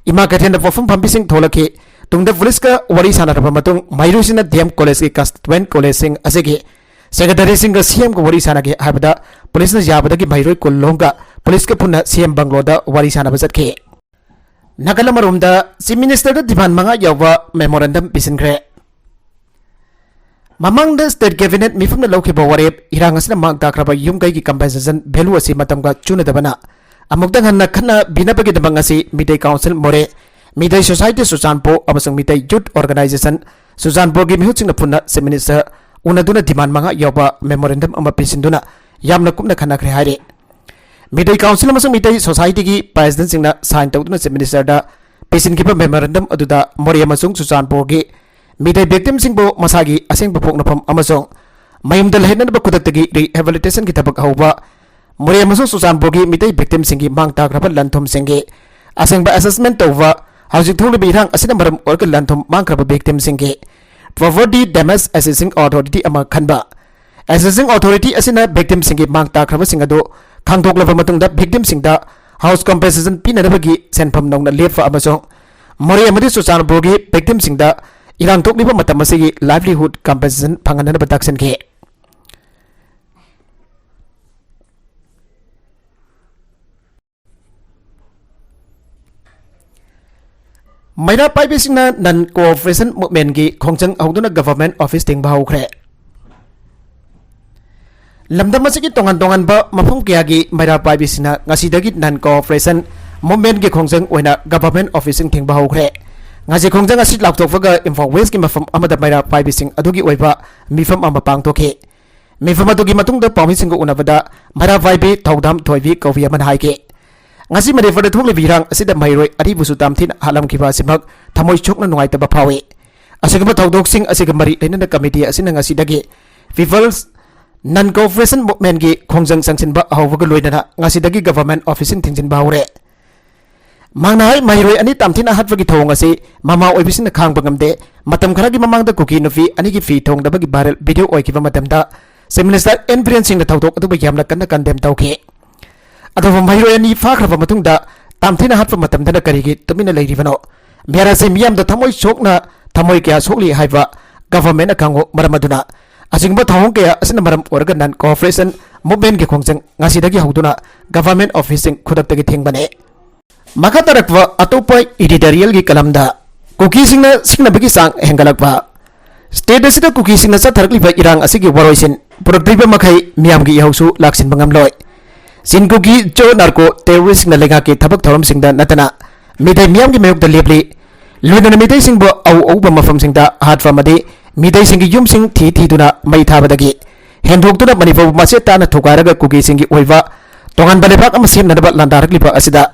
ꯏꯃꯥ ꯀꯩꯊꯦꯜꯗ ꯄꯣꯠꯐꯝ ꯐꯝꯕꯤꯁꯤꯡ ꯊꯣꯛꯂꯛꯈꯤ꯫ ꯇꯨꯡꯗ ꯄꯨꯂꯤꯁꯀ ꯋꯥꯔꯤ ꯁꯥꯟꯅꯔꯕ ꯃꯇꯨꯡ ꯃꯍꯩꯔꯣꯏꯁꯤꯡꯅ ꯗꯤ ꯑꯦꯝ ꯀꯣꯂꯦꯖꯀꯤ ꯀꯟꯁꯇꯤꯇ꯭ꯌꯨꯌꯦꯟꯠ ꯀꯣꯂꯦꯖꯁꯤꯡ ꯑꯁꯤꯒꯤ ꯁꯦꯀ꯭ꯔꯦꯇꯔꯤꯁꯤꯡꯒ ꯁꯤ ꯑꯦꯝꯒ ꯋꯥꯔꯤ ꯁꯥꯟꯅꯒꯦ ꯍꯥꯏꯕꯗ ꯄꯨꯂꯤꯁꯅ ꯌꯥꯕꯗꯒꯤ ꯃꯍꯩꯔꯣꯏ ꯀꯨꯟ ꯂꯣꯝꯒ ꯄꯨꯂꯤꯁꯀ ꯄꯨꯟꯅ ꯁꯤ ꯑꯦꯝ ꯕꯪꯒ꯭ꯂꯣꯗ ꯋꯥꯔꯤ ꯁꯥꯟꯅꯕ ꯆꯠꯈꯤ꯫ ꯅꯥꯀꯜ ꯑꯃꯔꯣꯝꯗ ꯆꯤꯐ ꯃꯤꯅꯤꯁꯇꯔꯗ ꯗꯤꯃꯥꯟ ꯃꯉꯥ ꯌꯥꯎꯕ ꯃꯦꯃꯣꯔꯦꯟꯗꯝ ꯄꯤꯁꯤꯟꯈ꯭ꯔꯦ꯫ ꯃꯃꯥꯡꯗ ꯁ꯭ꯇꯦꯠ ꯀꯦꯕꯤꯅꯦꯠ ꯃꯤꯐꯝꯅ ꯂꯧꯈꯤꯕ ꯋꯥꯔꯦꯞ, ꯏꯔꯥꯡ ꯑꯁꯤꯅ ꯃꯥꯡ ꯇꯥꯛꯈ꯭ꯔꯕ ꯌꯨꯝ ꯀꯩꯒꯤ ꯀꯝꯄꯦꯟꯁꯦꯁꯟ ꯚꯦꯂꯨ ꯑꯁꯤ ꯃꯇꯝꯒ ꯆꯨꯅꯗꯕꯅ ꯑꯃꯨꯛꯇꯪ ꯍꯟꯅ ꯈꯟꯅ ꯕꯤꯅꯕꯒꯤꯗꯃꯛ ꯉꯁꯤ ꯃꯤꯇꯩ ꯀꯥꯎꯟꯁꯤꯜ ꯃꯣꯔꯦ, ꯃꯤꯇꯩ ꯁꯣꯁꯥꯏꯇꯤ ꯆꯨꯔꯆꯥꯟꯄꯨꯔ ꯑꯃꯁꯨꯡ ꯃꯤꯇꯩ ꯌꯨꯠ ꯑꯣꯔꯒꯅꯥꯏꯖꯦꯁꯟ ꯆꯨꯔꯆꯥꯟꯄꯨꯔꯒꯤ ꯃꯤꯍꯨꯠꯁꯤꯡꯅ ꯄꯨꯟꯅ ꯆꯤꯐ ꯃꯤꯅꯤꯁꯇꯔ ꯎꯅꯗꯨꯅ ꯗꯤꯃꯥꯟ ꯃꯉꯥ ꯌꯥꯎꯕ ꯃꯦꯃꯣꯔꯦꯟꯗꯝ ꯑꯃ ꯄꯤꯁꯤꯟꯗꯨꯅ ꯌꯥꯝꯅ ꯀꯨꯞꯅ ꯈꯟꯅꯈ꯭ꯔꯦ ꯍꯥꯏꯔꯤ꯫ ꯃꯤꯇꯩ ꯀꯥꯎꯟꯁꯤꯜ ꯑꯃꯁꯨꯡ ꯃꯤꯇꯩ ꯁꯣꯁꯥꯏꯇꯤꯒꯤ ꯄ꯭ꯔꯦꯁꯤꯗꯦꯟꯠꯁꯤꯡꯅ ꯁꯥꯏꯟ ꯇꯧꯗꯨꯅ ꯆꯤꯐ ꯃꯤꯅꯤꯁꯇꯔꯗ ꯄꯤꯁꯤꯟꯈꯤꯕ ꯃꯦꯃꯣꯔꯦꯟꯗꯝ ꯑꯗꯨꯗ ꯃꯣꯔꯦ ꯑꯃꯁꯨꯡ ꯆꯨꯔꯆꯥꯟꯄꯨꯔꯒꯤ ꯃꯤꯇꯩ ꯚꯤꯛꯇꯤꯝꯁꯤꯡꯕꯨ ꯃꯁꯥꯒꯤ ꯑꯁꯦꯡꯕ ꯄꯣꯛꯅꯐꯝ ꯑꯃꯁꯨꯡ ꯃꯌꯨꯝꯗ ꯂꯩꯍꯟꯅꯕ ꯈꯨꯗꯛꯇꯒꯤ ꯔꯤꯍꯦꯕꯤꯂꯤꯇꯦꯁꯟꯒꯤ ꯊꯕꯛ ꯍꯧꯕ, ꯃꯣꯔꯦ ꯑꯃꯁꯨꯡ ꯆꯨꯔꯆꯥꯟꯄꯨꯔꯒꯤ ꯃꯤꯇꯩ ꯚꯤꯛꯇꯤꯝꯁꯤꯡꯒꯤ ꯃꯥꯡ ꯇꯥꯛꯈ꯭ꯔꯕ ꯂꯟ ꯊꯨꯝꯁꯤꯡꯒꯤ ꯑꯁꯦꯡꯕ ꯑꯦꯁꯦꯁꯃꯦꯟꯠ ꯇꯧꯕ, ꯍꯧꯖꯤꯛ ꯊꯣꯛꯂꯤꯕ ꯏꯔꯥꯡ ꯑꯁꯤꯅ ꯃꯔꯝ ꯑꯣꯏꯔꯒ ꯂꯟ ꯊꯨꯝ ꯃꯥꯡꯈ꯭ꯔꯕ victimꯁꯤꯡꯒꯤ Property Damage Assessing Authority ꯑꯃ ꯈꯟꯕ꯫ Assessing Authority ꯑꯁꯤꯅ victimꯁꯤꯡꯒꯤ ꯃꯥꯡ ꯇꯥꯛꯈ꯭ꯔꯕꯁꯤꯡ ꯑꯗꯨ ꯈꯪꯗꯣꯛꯂꯕ ꯃꯇꯨꯡꯗ victimꯁꯤꯡꯗ house compensation ꯄꯤꯅꯅꯕꯒꯤ ꯁꯦꯟꯐꯝ ꯅꯧꯅ ꯂꯦꯞꯄ ꯑꯃꯁꯨꯡ ꯃꯣꯔꯦ ꯑꯃꯗꯤ ꯆꯨꯔꯆꯥꯟꯄꯨꯔꯒꯤ victimꯁꯤꯡꯗ ꯏꯔꯥꯡ ꯊꯣꯛꯂꯤꯕ ꯃꯇꯝ ꯑꯁꯤꯒꯤ livelihood compensation ꯐꯪꯍꯟꯅꯕ ꯇꯥꯛꯁꯤꯟꯈꯤ꯫ ꯃꯩꯔꯥ ꯄꯥꯏꯕꯤꯁꯤꯡꯅ Non Cooperation Movementꯀꯤ ꯈꯣꯡꯖꯪ ꯍꯧꯗꯨꯅ Government Office ꯊꯤꯡꯕ ꯍꯧꯈ꯭ꯔꯦ꯫ ꯂꯝꯗꯝ ꯑꯁꯤꯒꯤ ꯇꯣꯉꯥꯟ ꯇꯣꯉꯥꯟꯕ ꯃꯐꯝ ꯀꯌꯥꯒꯤ ꯃꯩꯔꯥ ꯄꯥꯏꯕꯤꯁꯤꯡꯅ ꯉꯁꯤꯗꯒꯤ Non Cooperation Movementꯀꯤ ꯈꯣꯡꯖꯪ ꯑꯣꯏꯅ Government Officeꯁꯤꯡ ꯊꯤꯡꯕ ꯍꯧꯈ꯭ꯔꯦ꯫ ꯉꯁꯤ ꯈꯣꯡꯖꯪ ꯑꯁꯤ ꯂꯥꯎꯊꯣꯛꯄꯒ ꯏꯝꯐꯥꯜ Westꯀꯤ ꯃꯐꯝ ꯑꯃꯗ ꯃꯩꯔꯥ ꯄꯥꯏꯕꯤꯁꯤꯡ ꯑꯗꯨꯒꯤ ꯑꯣꯏꯕ ꯃꯤꯐꯝ ꯑꯃ ꯄꯥꯡꯊꯣꯛꯈꯤ꯫ ꯃꯤꯐꯝ ꯑꯗꯨꯒꯤ ꯃꯇꯨꯡꯗ ꯄꯥꯎꯃꯤꯁꯤꯡꯒ ꯎꯅꯕꯗ ꯃꯩꯔꯥ ꯄꯥꯏꯕꯤ ꯊꯧꯗꯥꯝ ꯊꯣꯏꯕꯤ ꯀꯧꯕꯤ ꯑꯃꯅ ꯍꯥꯏꯈꯤ, ꯉꯁꯤ ꯃꯅꯤꯄꯨꯔꯗ ꯊꯣꯛꯂꯤꯕ ꯏꯔꯥꯡ ꯑꯁꯤꯗ ꯃꯍꯩꯔꯣꯏ ꯑꯅꯤꯕꯨꯁꯨ ꯇꯝꯊꯤꯅ ꯍꯥꯠꯂꯝꯈꯤꯕ ꯑꯁꯤꯃꯛ ꯊꯃꯣꯏ ꯁꯣꯛꯅ ꯅꯨꯡꯉꯥꯏꯇꯕ ꯐꯥꯎꯏ꯫ ꯑꯁꯤꯒꯨꯝꯕ ꯊꯧꯗꯣꯛꯁꯤꯡ ꯑꯁꯤꯒ ꯃꯔꯤ ꯂꯩꯅꯅ committee ꯑꯁꯤꯅ ꯉꯁꯤꯗꯒꯤ People's Non Cooperation Movementꯀꯤ ꯈꯣꯡꯖꯪ ꯆꯪꯁꯤꯟꯕ ꯍꯧꯕꯒ ꯂꯣꯏꯅꯅ ꯉꯁꯤꯗꯒꯤ Government Officeꯁꯤꯡ ꯊꯤꯡꯖꯤꯟꯕ ꯍꯧꯔꯦ꯫ ꯃꯍꯥꯛꯅ ꯍꯥꯏ, ꯃꯍꯩꯔꯣꯏ ꯑꯅꯤ ꯇꯝꯊꯤꯅ ꯍꯥꯠꯄꯒꯤ ꯊꯧꯑꯣꯡ ꯑꯁꯤ ꯃꯃꯥ ꯑꯣꯏꯕꯁꯤꯡꯅ ꯈꯥꯡꯕ ꯉꯝꯗꯦ꯫ ꯃꯇꯝ ꯈꯔꯒꯤ ꯃꯃꯥꯡꯗ ꯀꯨꯀꯤ ꯅꯨꯄꯤ ꯑꯅꯤꯒꯤ ꯐꯤ ꯊꯣꯡꯗꯕꯒꯤ viral video ꯑꯣꯏꯈꯤꯕ ꯃꯇꯝꯗ Chief Minister N ꯕꯤꯔꯦꯟ ꯁꯤꯡꯅ ꯊꯧꯗꯣꯛ ꯑꯗꯨꯕꯨ ꯌꯥꯝꯅ ꯀꯟꯅ condemn ꯇꯧꯈꯤ꯫ ꯑꯗꯨꯕꯨ ꯃꯍꯩꯔꯣꯏ ꯑꯅꯤ ꯐꯥꯈ꯭ꯔꯕ ꯃꯇꯨꯡꯗ ꯇꯝꯊꯤꯅ ꯍꯥꯠꯄ ꯃꯇꯝꯗꯅ ꯀꯔꯤꯒꯤ ꯇꯨꯃꯤꯟꯅ ꯂꯩꯔꯤꯕꯅꯣ? ꯃꯦꯔꯥꯁꯦ ꯃꯤꯌꯥꯝꯗ ꯊꯃꯣꯏ ꯁꯣꯛꯅ, ꯊꯃꯣꯏ ꯀꯌꯥ ꯁꯣꯛꯂꯤ ꯍꯥꯏꯕ Governmentꯅ ꯈꯪꯉꯨ꯫ ꯃꯔꯝ ꯑꯗꯨꯅ ꯑꯁꯤꯒꯨꯝꯕ ꯊꯧꯑꯣꯡ ꯀꯌꯥ ꯑꯁꯤꯅ ꯃꯔꯝ ꯑꯣꯏꯔꯒ Non Cooperation Movementꯀꯤ ꯈꯣꯡꯖꯪ ꯉꯁꯤꯗꯒꯤ ꯍꯧꯗꯨꯅ Government Officeꯁꯤꯡ ꯈꯨꯗꯛꯇꯒꯤ ꯊꯤꯡꯕꯅꯤ꯫ ꯃꯈꯥ ꯇꯥꯔꯛꯄ ꯑꯇꯣꯞꯄ editorialꯒꯤ ꯀꯂꯝꯗ ꯀꯨꯀꯤꯁꯤꯡꯅ ꯁꯤꯡꯅꯕꯒꯤ ꯆꯥꯡ ꯍꯦꯟꯒꯠꯂꯛꯄ꯫ State ꯑꯁꯤꯗ ꯀꯨꯀꯤꯁꯤꯡꯅ ꯆꯠꯊꯔꯛꯂꯤꯕ ꯏꯔꯥꯡ ꯑꯁꯤꯒꯤ ꯋꯥꯔꯣꯏꯁꯤꯟ ꯄꯨꯔꯛꯇ꯭ꯔꯤꯕ ꯃꯈꯩ ꯃꯤꯌꯥꯝꯒꯤ ꯏꯍꯧꯁꯨ ꯂꯥꯛꯁꯤꯟꯕ ꯉꯝꯂꯣꯏ꯫ ꯆꯤꯟ ꯀꯨꯀꯤ ꯖꯣ ꯅꯥꯔꯀꯣ terroristꯁꯤꯡꯅ ꯂꯩꯉꯥꯛꯀꯤ ꯊꯕꯛ ꯊꯧꯔꯝꯁꯤꯡꯗ ꯅꯠꯇꯅ ꯃꯤꯇꯩ ꯃꯤꯌꯥꯝꯒꯤ ꯃꯥꯌꯣꯛꯇ ꯂꯦꯞꯂꯤ꯫ ꯂꯣꯏꯅꯅ ꯃꯤꯇꯩꯁꯤꯡꯕꯨ ꯑꯎ ꯑꯎꯕ ꯃꯐꯝꯁꯤꯡꯗ ꯍꯥꯠꯄ ꯑꯃꯗꯤ ꯃꯤꯇꯩꯁꯤꯡꯒꯤ ꯌꯨꯝꯁꯤꯡ ꯊꯤ ꯊꯤꯗꯨꯅ ꯃꯩ ꯊꯥꯕꯗꯒꯤ ꯍꯦꯟꯗꯣꯛꯇꯨꯅ ꯃꯅꯤꯄꯨꯔꯕꯨ ꯃꯆꯦꯠ ꯇꯥꯅ ꯊꯨꯒꯥꯏꯔꯒ ꯀꯨꯀꯤꯁꯤꯡꯒꯤ ꯑꯣꯏꯕ ꯇꯣꯉꯥꯟꯕ ꯂꯩꯕꯥꯛ ꯑꯃ ꯁꯦꯝꯅꯅꯕ ꯂꯥꯟꯗꯥꯔꯛꯂꯤꯕ ꯑꯁꯤꯗ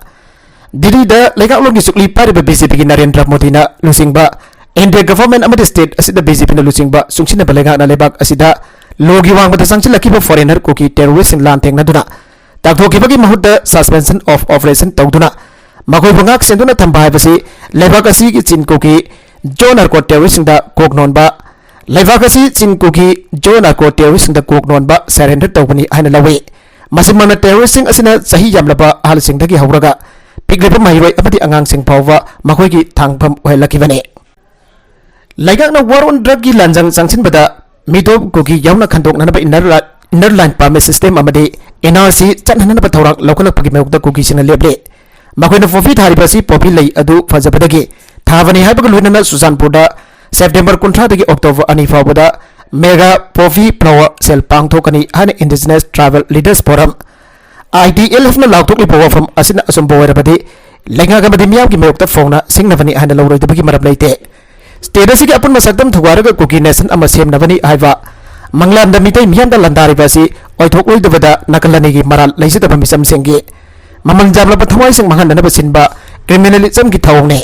ꯗꯤꯜꯂꯤꯗ ꯂꯩꯉꯥꯛꯂꯣꯟꯒꯤ ꯆꯨꯛꯂꯤ ꯄꯥꯏꯔꯤꯕ BJPꯒꯤ ꯅꯔꯦꯟꯗ꯭ꯔ ꯃꯣꯗꯤꯅ ꯂꯨꯆꯤꯡꯕ India Government ꯑꯃꯗꯤ state ꯑꯁꯤꯗ BJPꯅ ꯂꯨꯆꯤꯡꯕ ꯆꯨꯡꯁꯤꯟꯅꯕ ꯂꯩꯉꯥꯛꯅ ꯂꯩꯕꯥꯛ ꯑꯁꯤꯗ ꯂꯣꯒꯤ ꯋꯥꯡꯃꯗ ꯆꯪꯁꯤꯜꯂꯛꯈꯤꯕ foreigner ꯀꯨꯀꯤ terroristꯁꯤꯡ ꯂꯥꯟ ꯊꯦꯡꯅꯗꯨꯅ ꯇꯥꯛꯊꯣꯛꯈꯤꯕꯒꯤ ꯃꯍꯨꯠꯇ suspension of operation ꯇꯧꯗꯨꯅ ꯃꯈꯣꯏꯕꯨ ꯉꯥꯛ ꯁꯦꯟꯗꯨꯅ ꯊꯝꯕ ꯍꯥꯏꯕꯁꯤ ꯂꯩꯕꯥꯛ ꯑꯁꯤꯒꯤ ꯆꯤꯟ ꯀꯨꯀꯤ ꯖꯣ ꯅꯥꯔꯀꯣ ꯇꯦꯔꯣꯔꯤꯁꯁꯤꯡꯗ ꯀꯣꯛ ꯅꯣꯟꯕ, ꯂꯩꯕꯥꯛ ꯑꯁꯤ ꯆꯤꯟ ꯀꯨꯀꯤ ꯖꯣ ꯅꯥꯔꯀꯣ ꯇꯦꯔꯣꯔꯤꯁꯁꯤꯡꯗ ꯀꯣꯛ ꯅꯣꯟꯕ, ꯁꯔꯦꯟꯗꯔ ꯇꯧꯕꯅꯤ ꯍꯥꯏꯅ ꯂꯧꯏ꯫ ꯃꯁꯤꯃꯛꯅ ꯇꯦꯔꯣꯔꯤꯁꯁꯤꯡ ꯑꯁꯤꯅ ꯆꯍꯤ ꯌꯥꯝꯂꯕ ꯑꯍꯜꯁꯤꯡꯗꯒꯤ ꯍꯧꯔꯒ ꯄꯤꯛꯂꯤꯕ ꯃꯍꯩꯔꯣꯏ ꯑꯃꯗꯤ ꯑꯉꯥꯡꯁꯤꯡ ꯐꯥꯎꯕ ꯃꯈꯣꯏꯒꯤ ꯊꯥꯡꯐꯝ ꯑꯣꯏꯍꯜꯂꯛꯈꯤꯕꯅꯤ꯫ ꯂꯩꯉꯥꯛꯅ war on drugꯀꯤ ꯂꯥꯟꯖꯪ ꯆꯪꯁꯤꯟꯕꯗ ꯃꯤꯇꯣꯞ ꯀꯨꯀꯤ ꯌꯥꯎꯅ ꯈꯟꯗꯣꯛꯅꯅꯕ inner li-, inner line permit system ꯑꯃꯗꯤ NRC ꯆꯠꯅꯅꯕ ꯊꯧꯔꯥꯡ ꯂꯧꯈꯠꯂꯛꯄꯒꯤ ꯃꯥꯌꯣꯛꯇ ꯀꯨꯀꯤꯁꯤꯡꯅ ꯂꯦꯞꯂꯤ꯫ ꯃꯈꯣꯏꯅ poppy ꯊꯥꯔꯤꯕ ꯑꯁꯤ poppy ꯂꯩ ꯑꯗꯨ ꯐꯖꯕꯗꯒꯤ ꯊꯥꯕꯅꯤ ꯍꯥꯏꯕꯒ ꯂꯣꯏꯅꯅ ꯆꯨꯔꯆꯥꯟꯄꯨꯔꯗ September ꯀꯨꯟꯊ꯭ꯔꯥꯗꯒꯤ October ꯑꯅꯤ ꯐꯥꯎꯕꯗ mega poppy flower sale ꯄꯥꯡꯊꯣꯛꯀꯅꯤ ꯍꯥꯏꯅ Indigenous Tribal Leaders Forum, ITLFꯅ ꯂꯥꯎꯊꯣꯛꯂꯤꯕ ꯋꯥꯐꯝ ꯑꯁꯤꯅ ꯑꯆꯨꯝꯕ ꯑꯣꯏꯔꯕꯗꯤ ꯂꯩꯉꯥꯛ ꯑꯃꯗꯤ ꯃꯤꯌꯥꯝꯒꯤ ꯃꯥꯌꯣꯛꯇ ꯐꯣꯡꯅ ꯁꯤꯡꯅꯕꯅꯤ ꯍꯥꯏꯅ ꯂꯧꯔꯣꯏꯗꯕꯒꯤ ꯃꯔꯝ ꯂꯩꯇꯦ꯫ State ꯑꯁꯤꯒꯤ ꯑꯄꯨꯟꯕ ꯁꯛꯇꯝ ꯊꯨꯒꯥꯏꯔꯒ ꯀꯨꯀꯤ nation ꯑꯃ ꯁꯦꯝꯅꯕꯅꯤ ꯍꯥꯏꯕ ꯃꯪꯂꯥꯟꯗ ꯃꯤꯇꯩ ꯃꯤꯌꯥꯝꯗ ꯂꯥꯟꯗꯥꯔꯤꯕ ꯑꯁꯤ ꯑꯣꯏꯊꯣꯛꯂꯣꯏꯗꯕꯗ ꯅꯥꯀꯜ ꯑꯅꯤꯒꯤ ꯃꯔꯥꯜ ꯂꯩꯖꯗꯕ ꯃꯤꯆꯝꯁꯤꯡꯒꯤ ꯃꯃꯜ ꯌꯥꯝꯂꯕ ꯊꯋꯥꯏꯁꯤꯡ ꯃꯥꯡꯍꯟꯅꯅꯕ ꯁꯤꯟꯕ criminalismꯒꯤ ꯊꯧꯑꯣꯡꯅꯤ꯫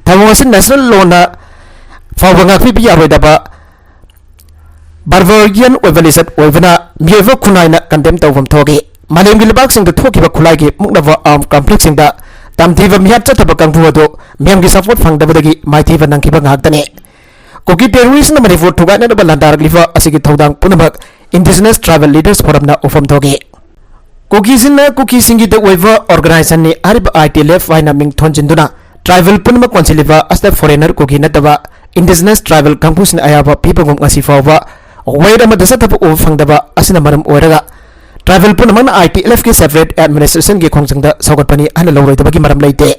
ꯊꯧꯑꯣꯡ ꯑꯁꯤ national lawꯅ ꯐꯥꯎꯕ ꯉꯥꯛꯄꯤꯕ ꯌꯥꯔꯣꯏꯗꯕ barbarian ꯑꯣꯏꯕ ꯂꯤꯆꯠ ꯑꯣꯏꯕꯅ ꯃꯤꯑꯣꯏꯕ ꯈꯨꯟꯅꯥꯏꯅ condemn ꯇꯧꯐꯝ ꯊꯣꯛꯏ꯫ ꯃꯥꯂꯦꯝꯒꯤ ꯂꯩꯕꯥꯛꯁꯤꯡꯗ ꯊꯣꯛꯈꯤꯕ ꯈꯨꯠꯂꯥꯏꯒꯤ ꯃꯨꯛꯅꯕ armed conflictꯁꯤꯡꯗ ꯇꯝꯊꯤꯕ ꯃꯤꯍꯥꯠ ꯆꯠꯊꯕ ꯀꯥꯡꯕꯨ ꯑꯗꯨ ꯃꯤꯌꯥꯝꯒꯤ support ꯐꯪꯗꯕꯗꯒꯤ ꯃꯥꯏꯊꯤꯕ ꯅꯪꯈꯤꯕ ꯉꯥꯛꯇꯅꯤ꯫ ꯀꯨꯀꯤ terroristꯅ ꯃꯅꯤꯄꯨꯔ ꯊꯨꯒꯥꯏꯅꯅꯕ ꯂꯥꯟꯗꯥꯔꯛꯂꯤꯕ ꯑꯁꯤꯒꯤ ꯊꯧꯗꯥꯡ ꯄꯨꯝꯅꯃꯛ Indigenous Tribal Leaders Forumꯅ ꯎꯐꯝ ꯊꯣꯛꯏ꯫ ꯀꯨꯀꯤꯁꯤꯡꯅ ꯀꯨꯀꯤꯁꯤꯡꯒꯤꯗ ꯑꯣꯏꯕ organisationꯅꯤ꯫ ꯍꯥꯏꯔꯤꯕ ITLF ꯍꯥꯏꯅ ꯃꯤꯡ ꯊꯣꯟꯖꯤꯟꯗꯨꯅ tribal ꯄꯨꯝꯅꯃꯛ ꯀꯣꯟꯁꯤꯜꯂꯤꯕ ꯑꯁꯤꯗ foreigner ꯀꯨꯀꯤ ꯅꯠꯇꯕ Indigenous Tribal ꯀꯥꯡꯕꯨꯁꯤꯡꯅ ꯑꯌꯥꯕ ꯄꯤꯕꯒꯨꯝ ꯉꯁꯤ ꯐꯥꯎꯕ ꯋꯥꯌꯦꯜ ꯑꯃꯗ ꯆꯠꯊꯕ ꯎꯕ ꯐꯪꯗꯕ ꯑꯁꯤꯅ ꯃꯔꯝ ꯑꯣꯏꯔꯒ tribal ꯄꯨꯝꯅꯃꯛꯅ ITLFꯀꯤ separate administrationꯒꯤ ꯈꯣꯡꯖꯪꯗ ꯁꯧꯒꯠꯄꯅꯤ ꯍꯥꯏꯅ ꯂꯧꯔꯣꯏꯗꯕꯒꯤ ꯃꯔꯝ ꯂꯩꯇꯦ꯫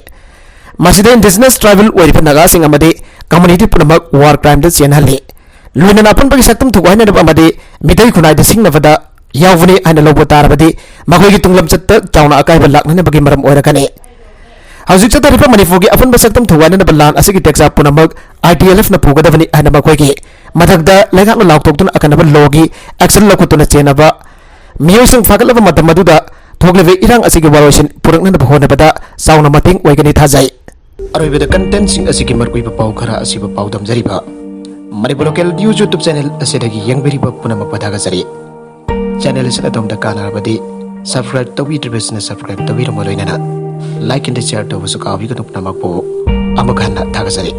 ꯃꯁꯤꯗ Indigenous Tribal ꯑꯣꯏꯔꯤꯕ ꯅꯥꯒꯥꯁꯤꯡ ꯑꯃꯗꯤ community ꯄꯨꯝꯅꯃꯛ war crimeꯗ ꯆꯦꯟꯍꯜꯂꯤ꯫ ꯂꯣꯏꯅꯅ ꯑꯄꯨꯟꯕꯒꯤ ꯁꯛꯇꯝ ꯊꯨꯒꯥꯏꯅꯅꯕ ꯑꯃꯗꯤ ꯃꯤꯇꯩ ꯈꯨꯟꯅꯥꯏꯗ ꯁꯤꯡꯅꯕꯗ ꯌꯥꯎꯕꯅꯤ ꯍꯥꯏꯅ ꯂꯧꯕ ꯇꯥꯔꯕꯗꯤ ꯃꯈꯣꯏꯒꯤ ꯇꯨꯡꯂꯝꯆꯠꯇ ꯆꯥꯎꯅ ꯑꯀꯥꯏꯕ ꯂꯥꯛꯅꯅꯕꯒꯤ ꯃꯔꯝ ꯑꯣꯏꯔꯛꯀꯅꯤ꯫ ꯍꯧꯖꯤꯛ ꯆꯠꯊꯔꯤꯕ ꯃꯅꯤꯄꯨꯔꯒꯤ ꯑꯄꯨꯟꯕ ꯁꯛꯇꯝ ꯊꯨꯒꯥꯏꯅꯅꯕ ꯂꯥꯟ ꯑꯁꯤꯒꯤ ꯇꯦꯛꯆꯥꯛ ꯄꯨꯝꯅꯃꯛ ITLFꯅ ꯄꯨꯒꯗꯕꯅꯤ ꯍꯥꯏꯅ ꯃꯈꯣꯏꯒꯤ ꯃꯊꯛꯇ ꯂꯩꯉꯥꯛꯅ ꯂꯥꯎꯊꯣꯛꯇꯨꯅ ꯑꯀꯟꯅꯕ lawꯒꯤ action ꯂꯧꯈꯠꯇꯨꯅ ꯆꯦꯟꯅꯕ ꯃꯤꯑꯣꯏꯁꯤꯡ ꯐꯥꯒꯠꯂꯕ ꯃꯇꯝ ꯑꯗꯨꯗ ꯊꯣꯛꯂꯤꯕ ꯏꯔꯥꯡ ꯑꯁꯤꯒꯤ ꯋꯥꯔꯣꯏꯁꯤꯟ ꯄꯨꯔꯛꯅꯅꯕ ꯍꯣꯠꯅꯕꯗ ꯆꯥꯎꯅ ꯃꯇꯦꯡ ꯑꯣꯏꯒꯅꯤ ꯊꯥꯖꯩ꯫ ꯑꯔꯣꯏꯕꯗ contentꯁꯤꯡ ꯑꯁꯤꯒꯤ ꯃꯔꯨꯑꯣꯏꯕ ꯄꯥꯎ ꯈꯔ ꯑꯁꯤꯕꯨ ꯄꯥꯎꯗꯝꯖꯔꯤꯕ Manipur Local News YouTube channel ꯑꯁꯤꯗꯒꯤ ꯌꯦꯡꯕꯤꯔꯤꯕ ꯄꯨꯝꯅꯃꯛꯄꯨ ꯊꯥꯒꯠꯆꯔꯤ꯫ Channel ꯑꯁꯤꯅ ꯑꯗꯣꯝꯗ ꯀꯥꯟꯅꯔꯕꯗꯤ subscribe ꯇꯧꯕꯤꯗ꯭ꯔꯤꯕꯁꯤꯡꯅ subscribe ꯇꯧꯕꯤꯔꯝꯕ ꯂꯣꯏꯅꯅ Like and share ꯇꯧꯕꯁꯨ ꯀꯥꯎꯕꯤꯒꯅꯨ꯫ ꯄꯨꯝꯅꯃꯛꯄꯨ ꯑꯃꯨꯛ ꯍꯟꯅ ꯊꯥꯒꯠꯆꯔꯤ꯫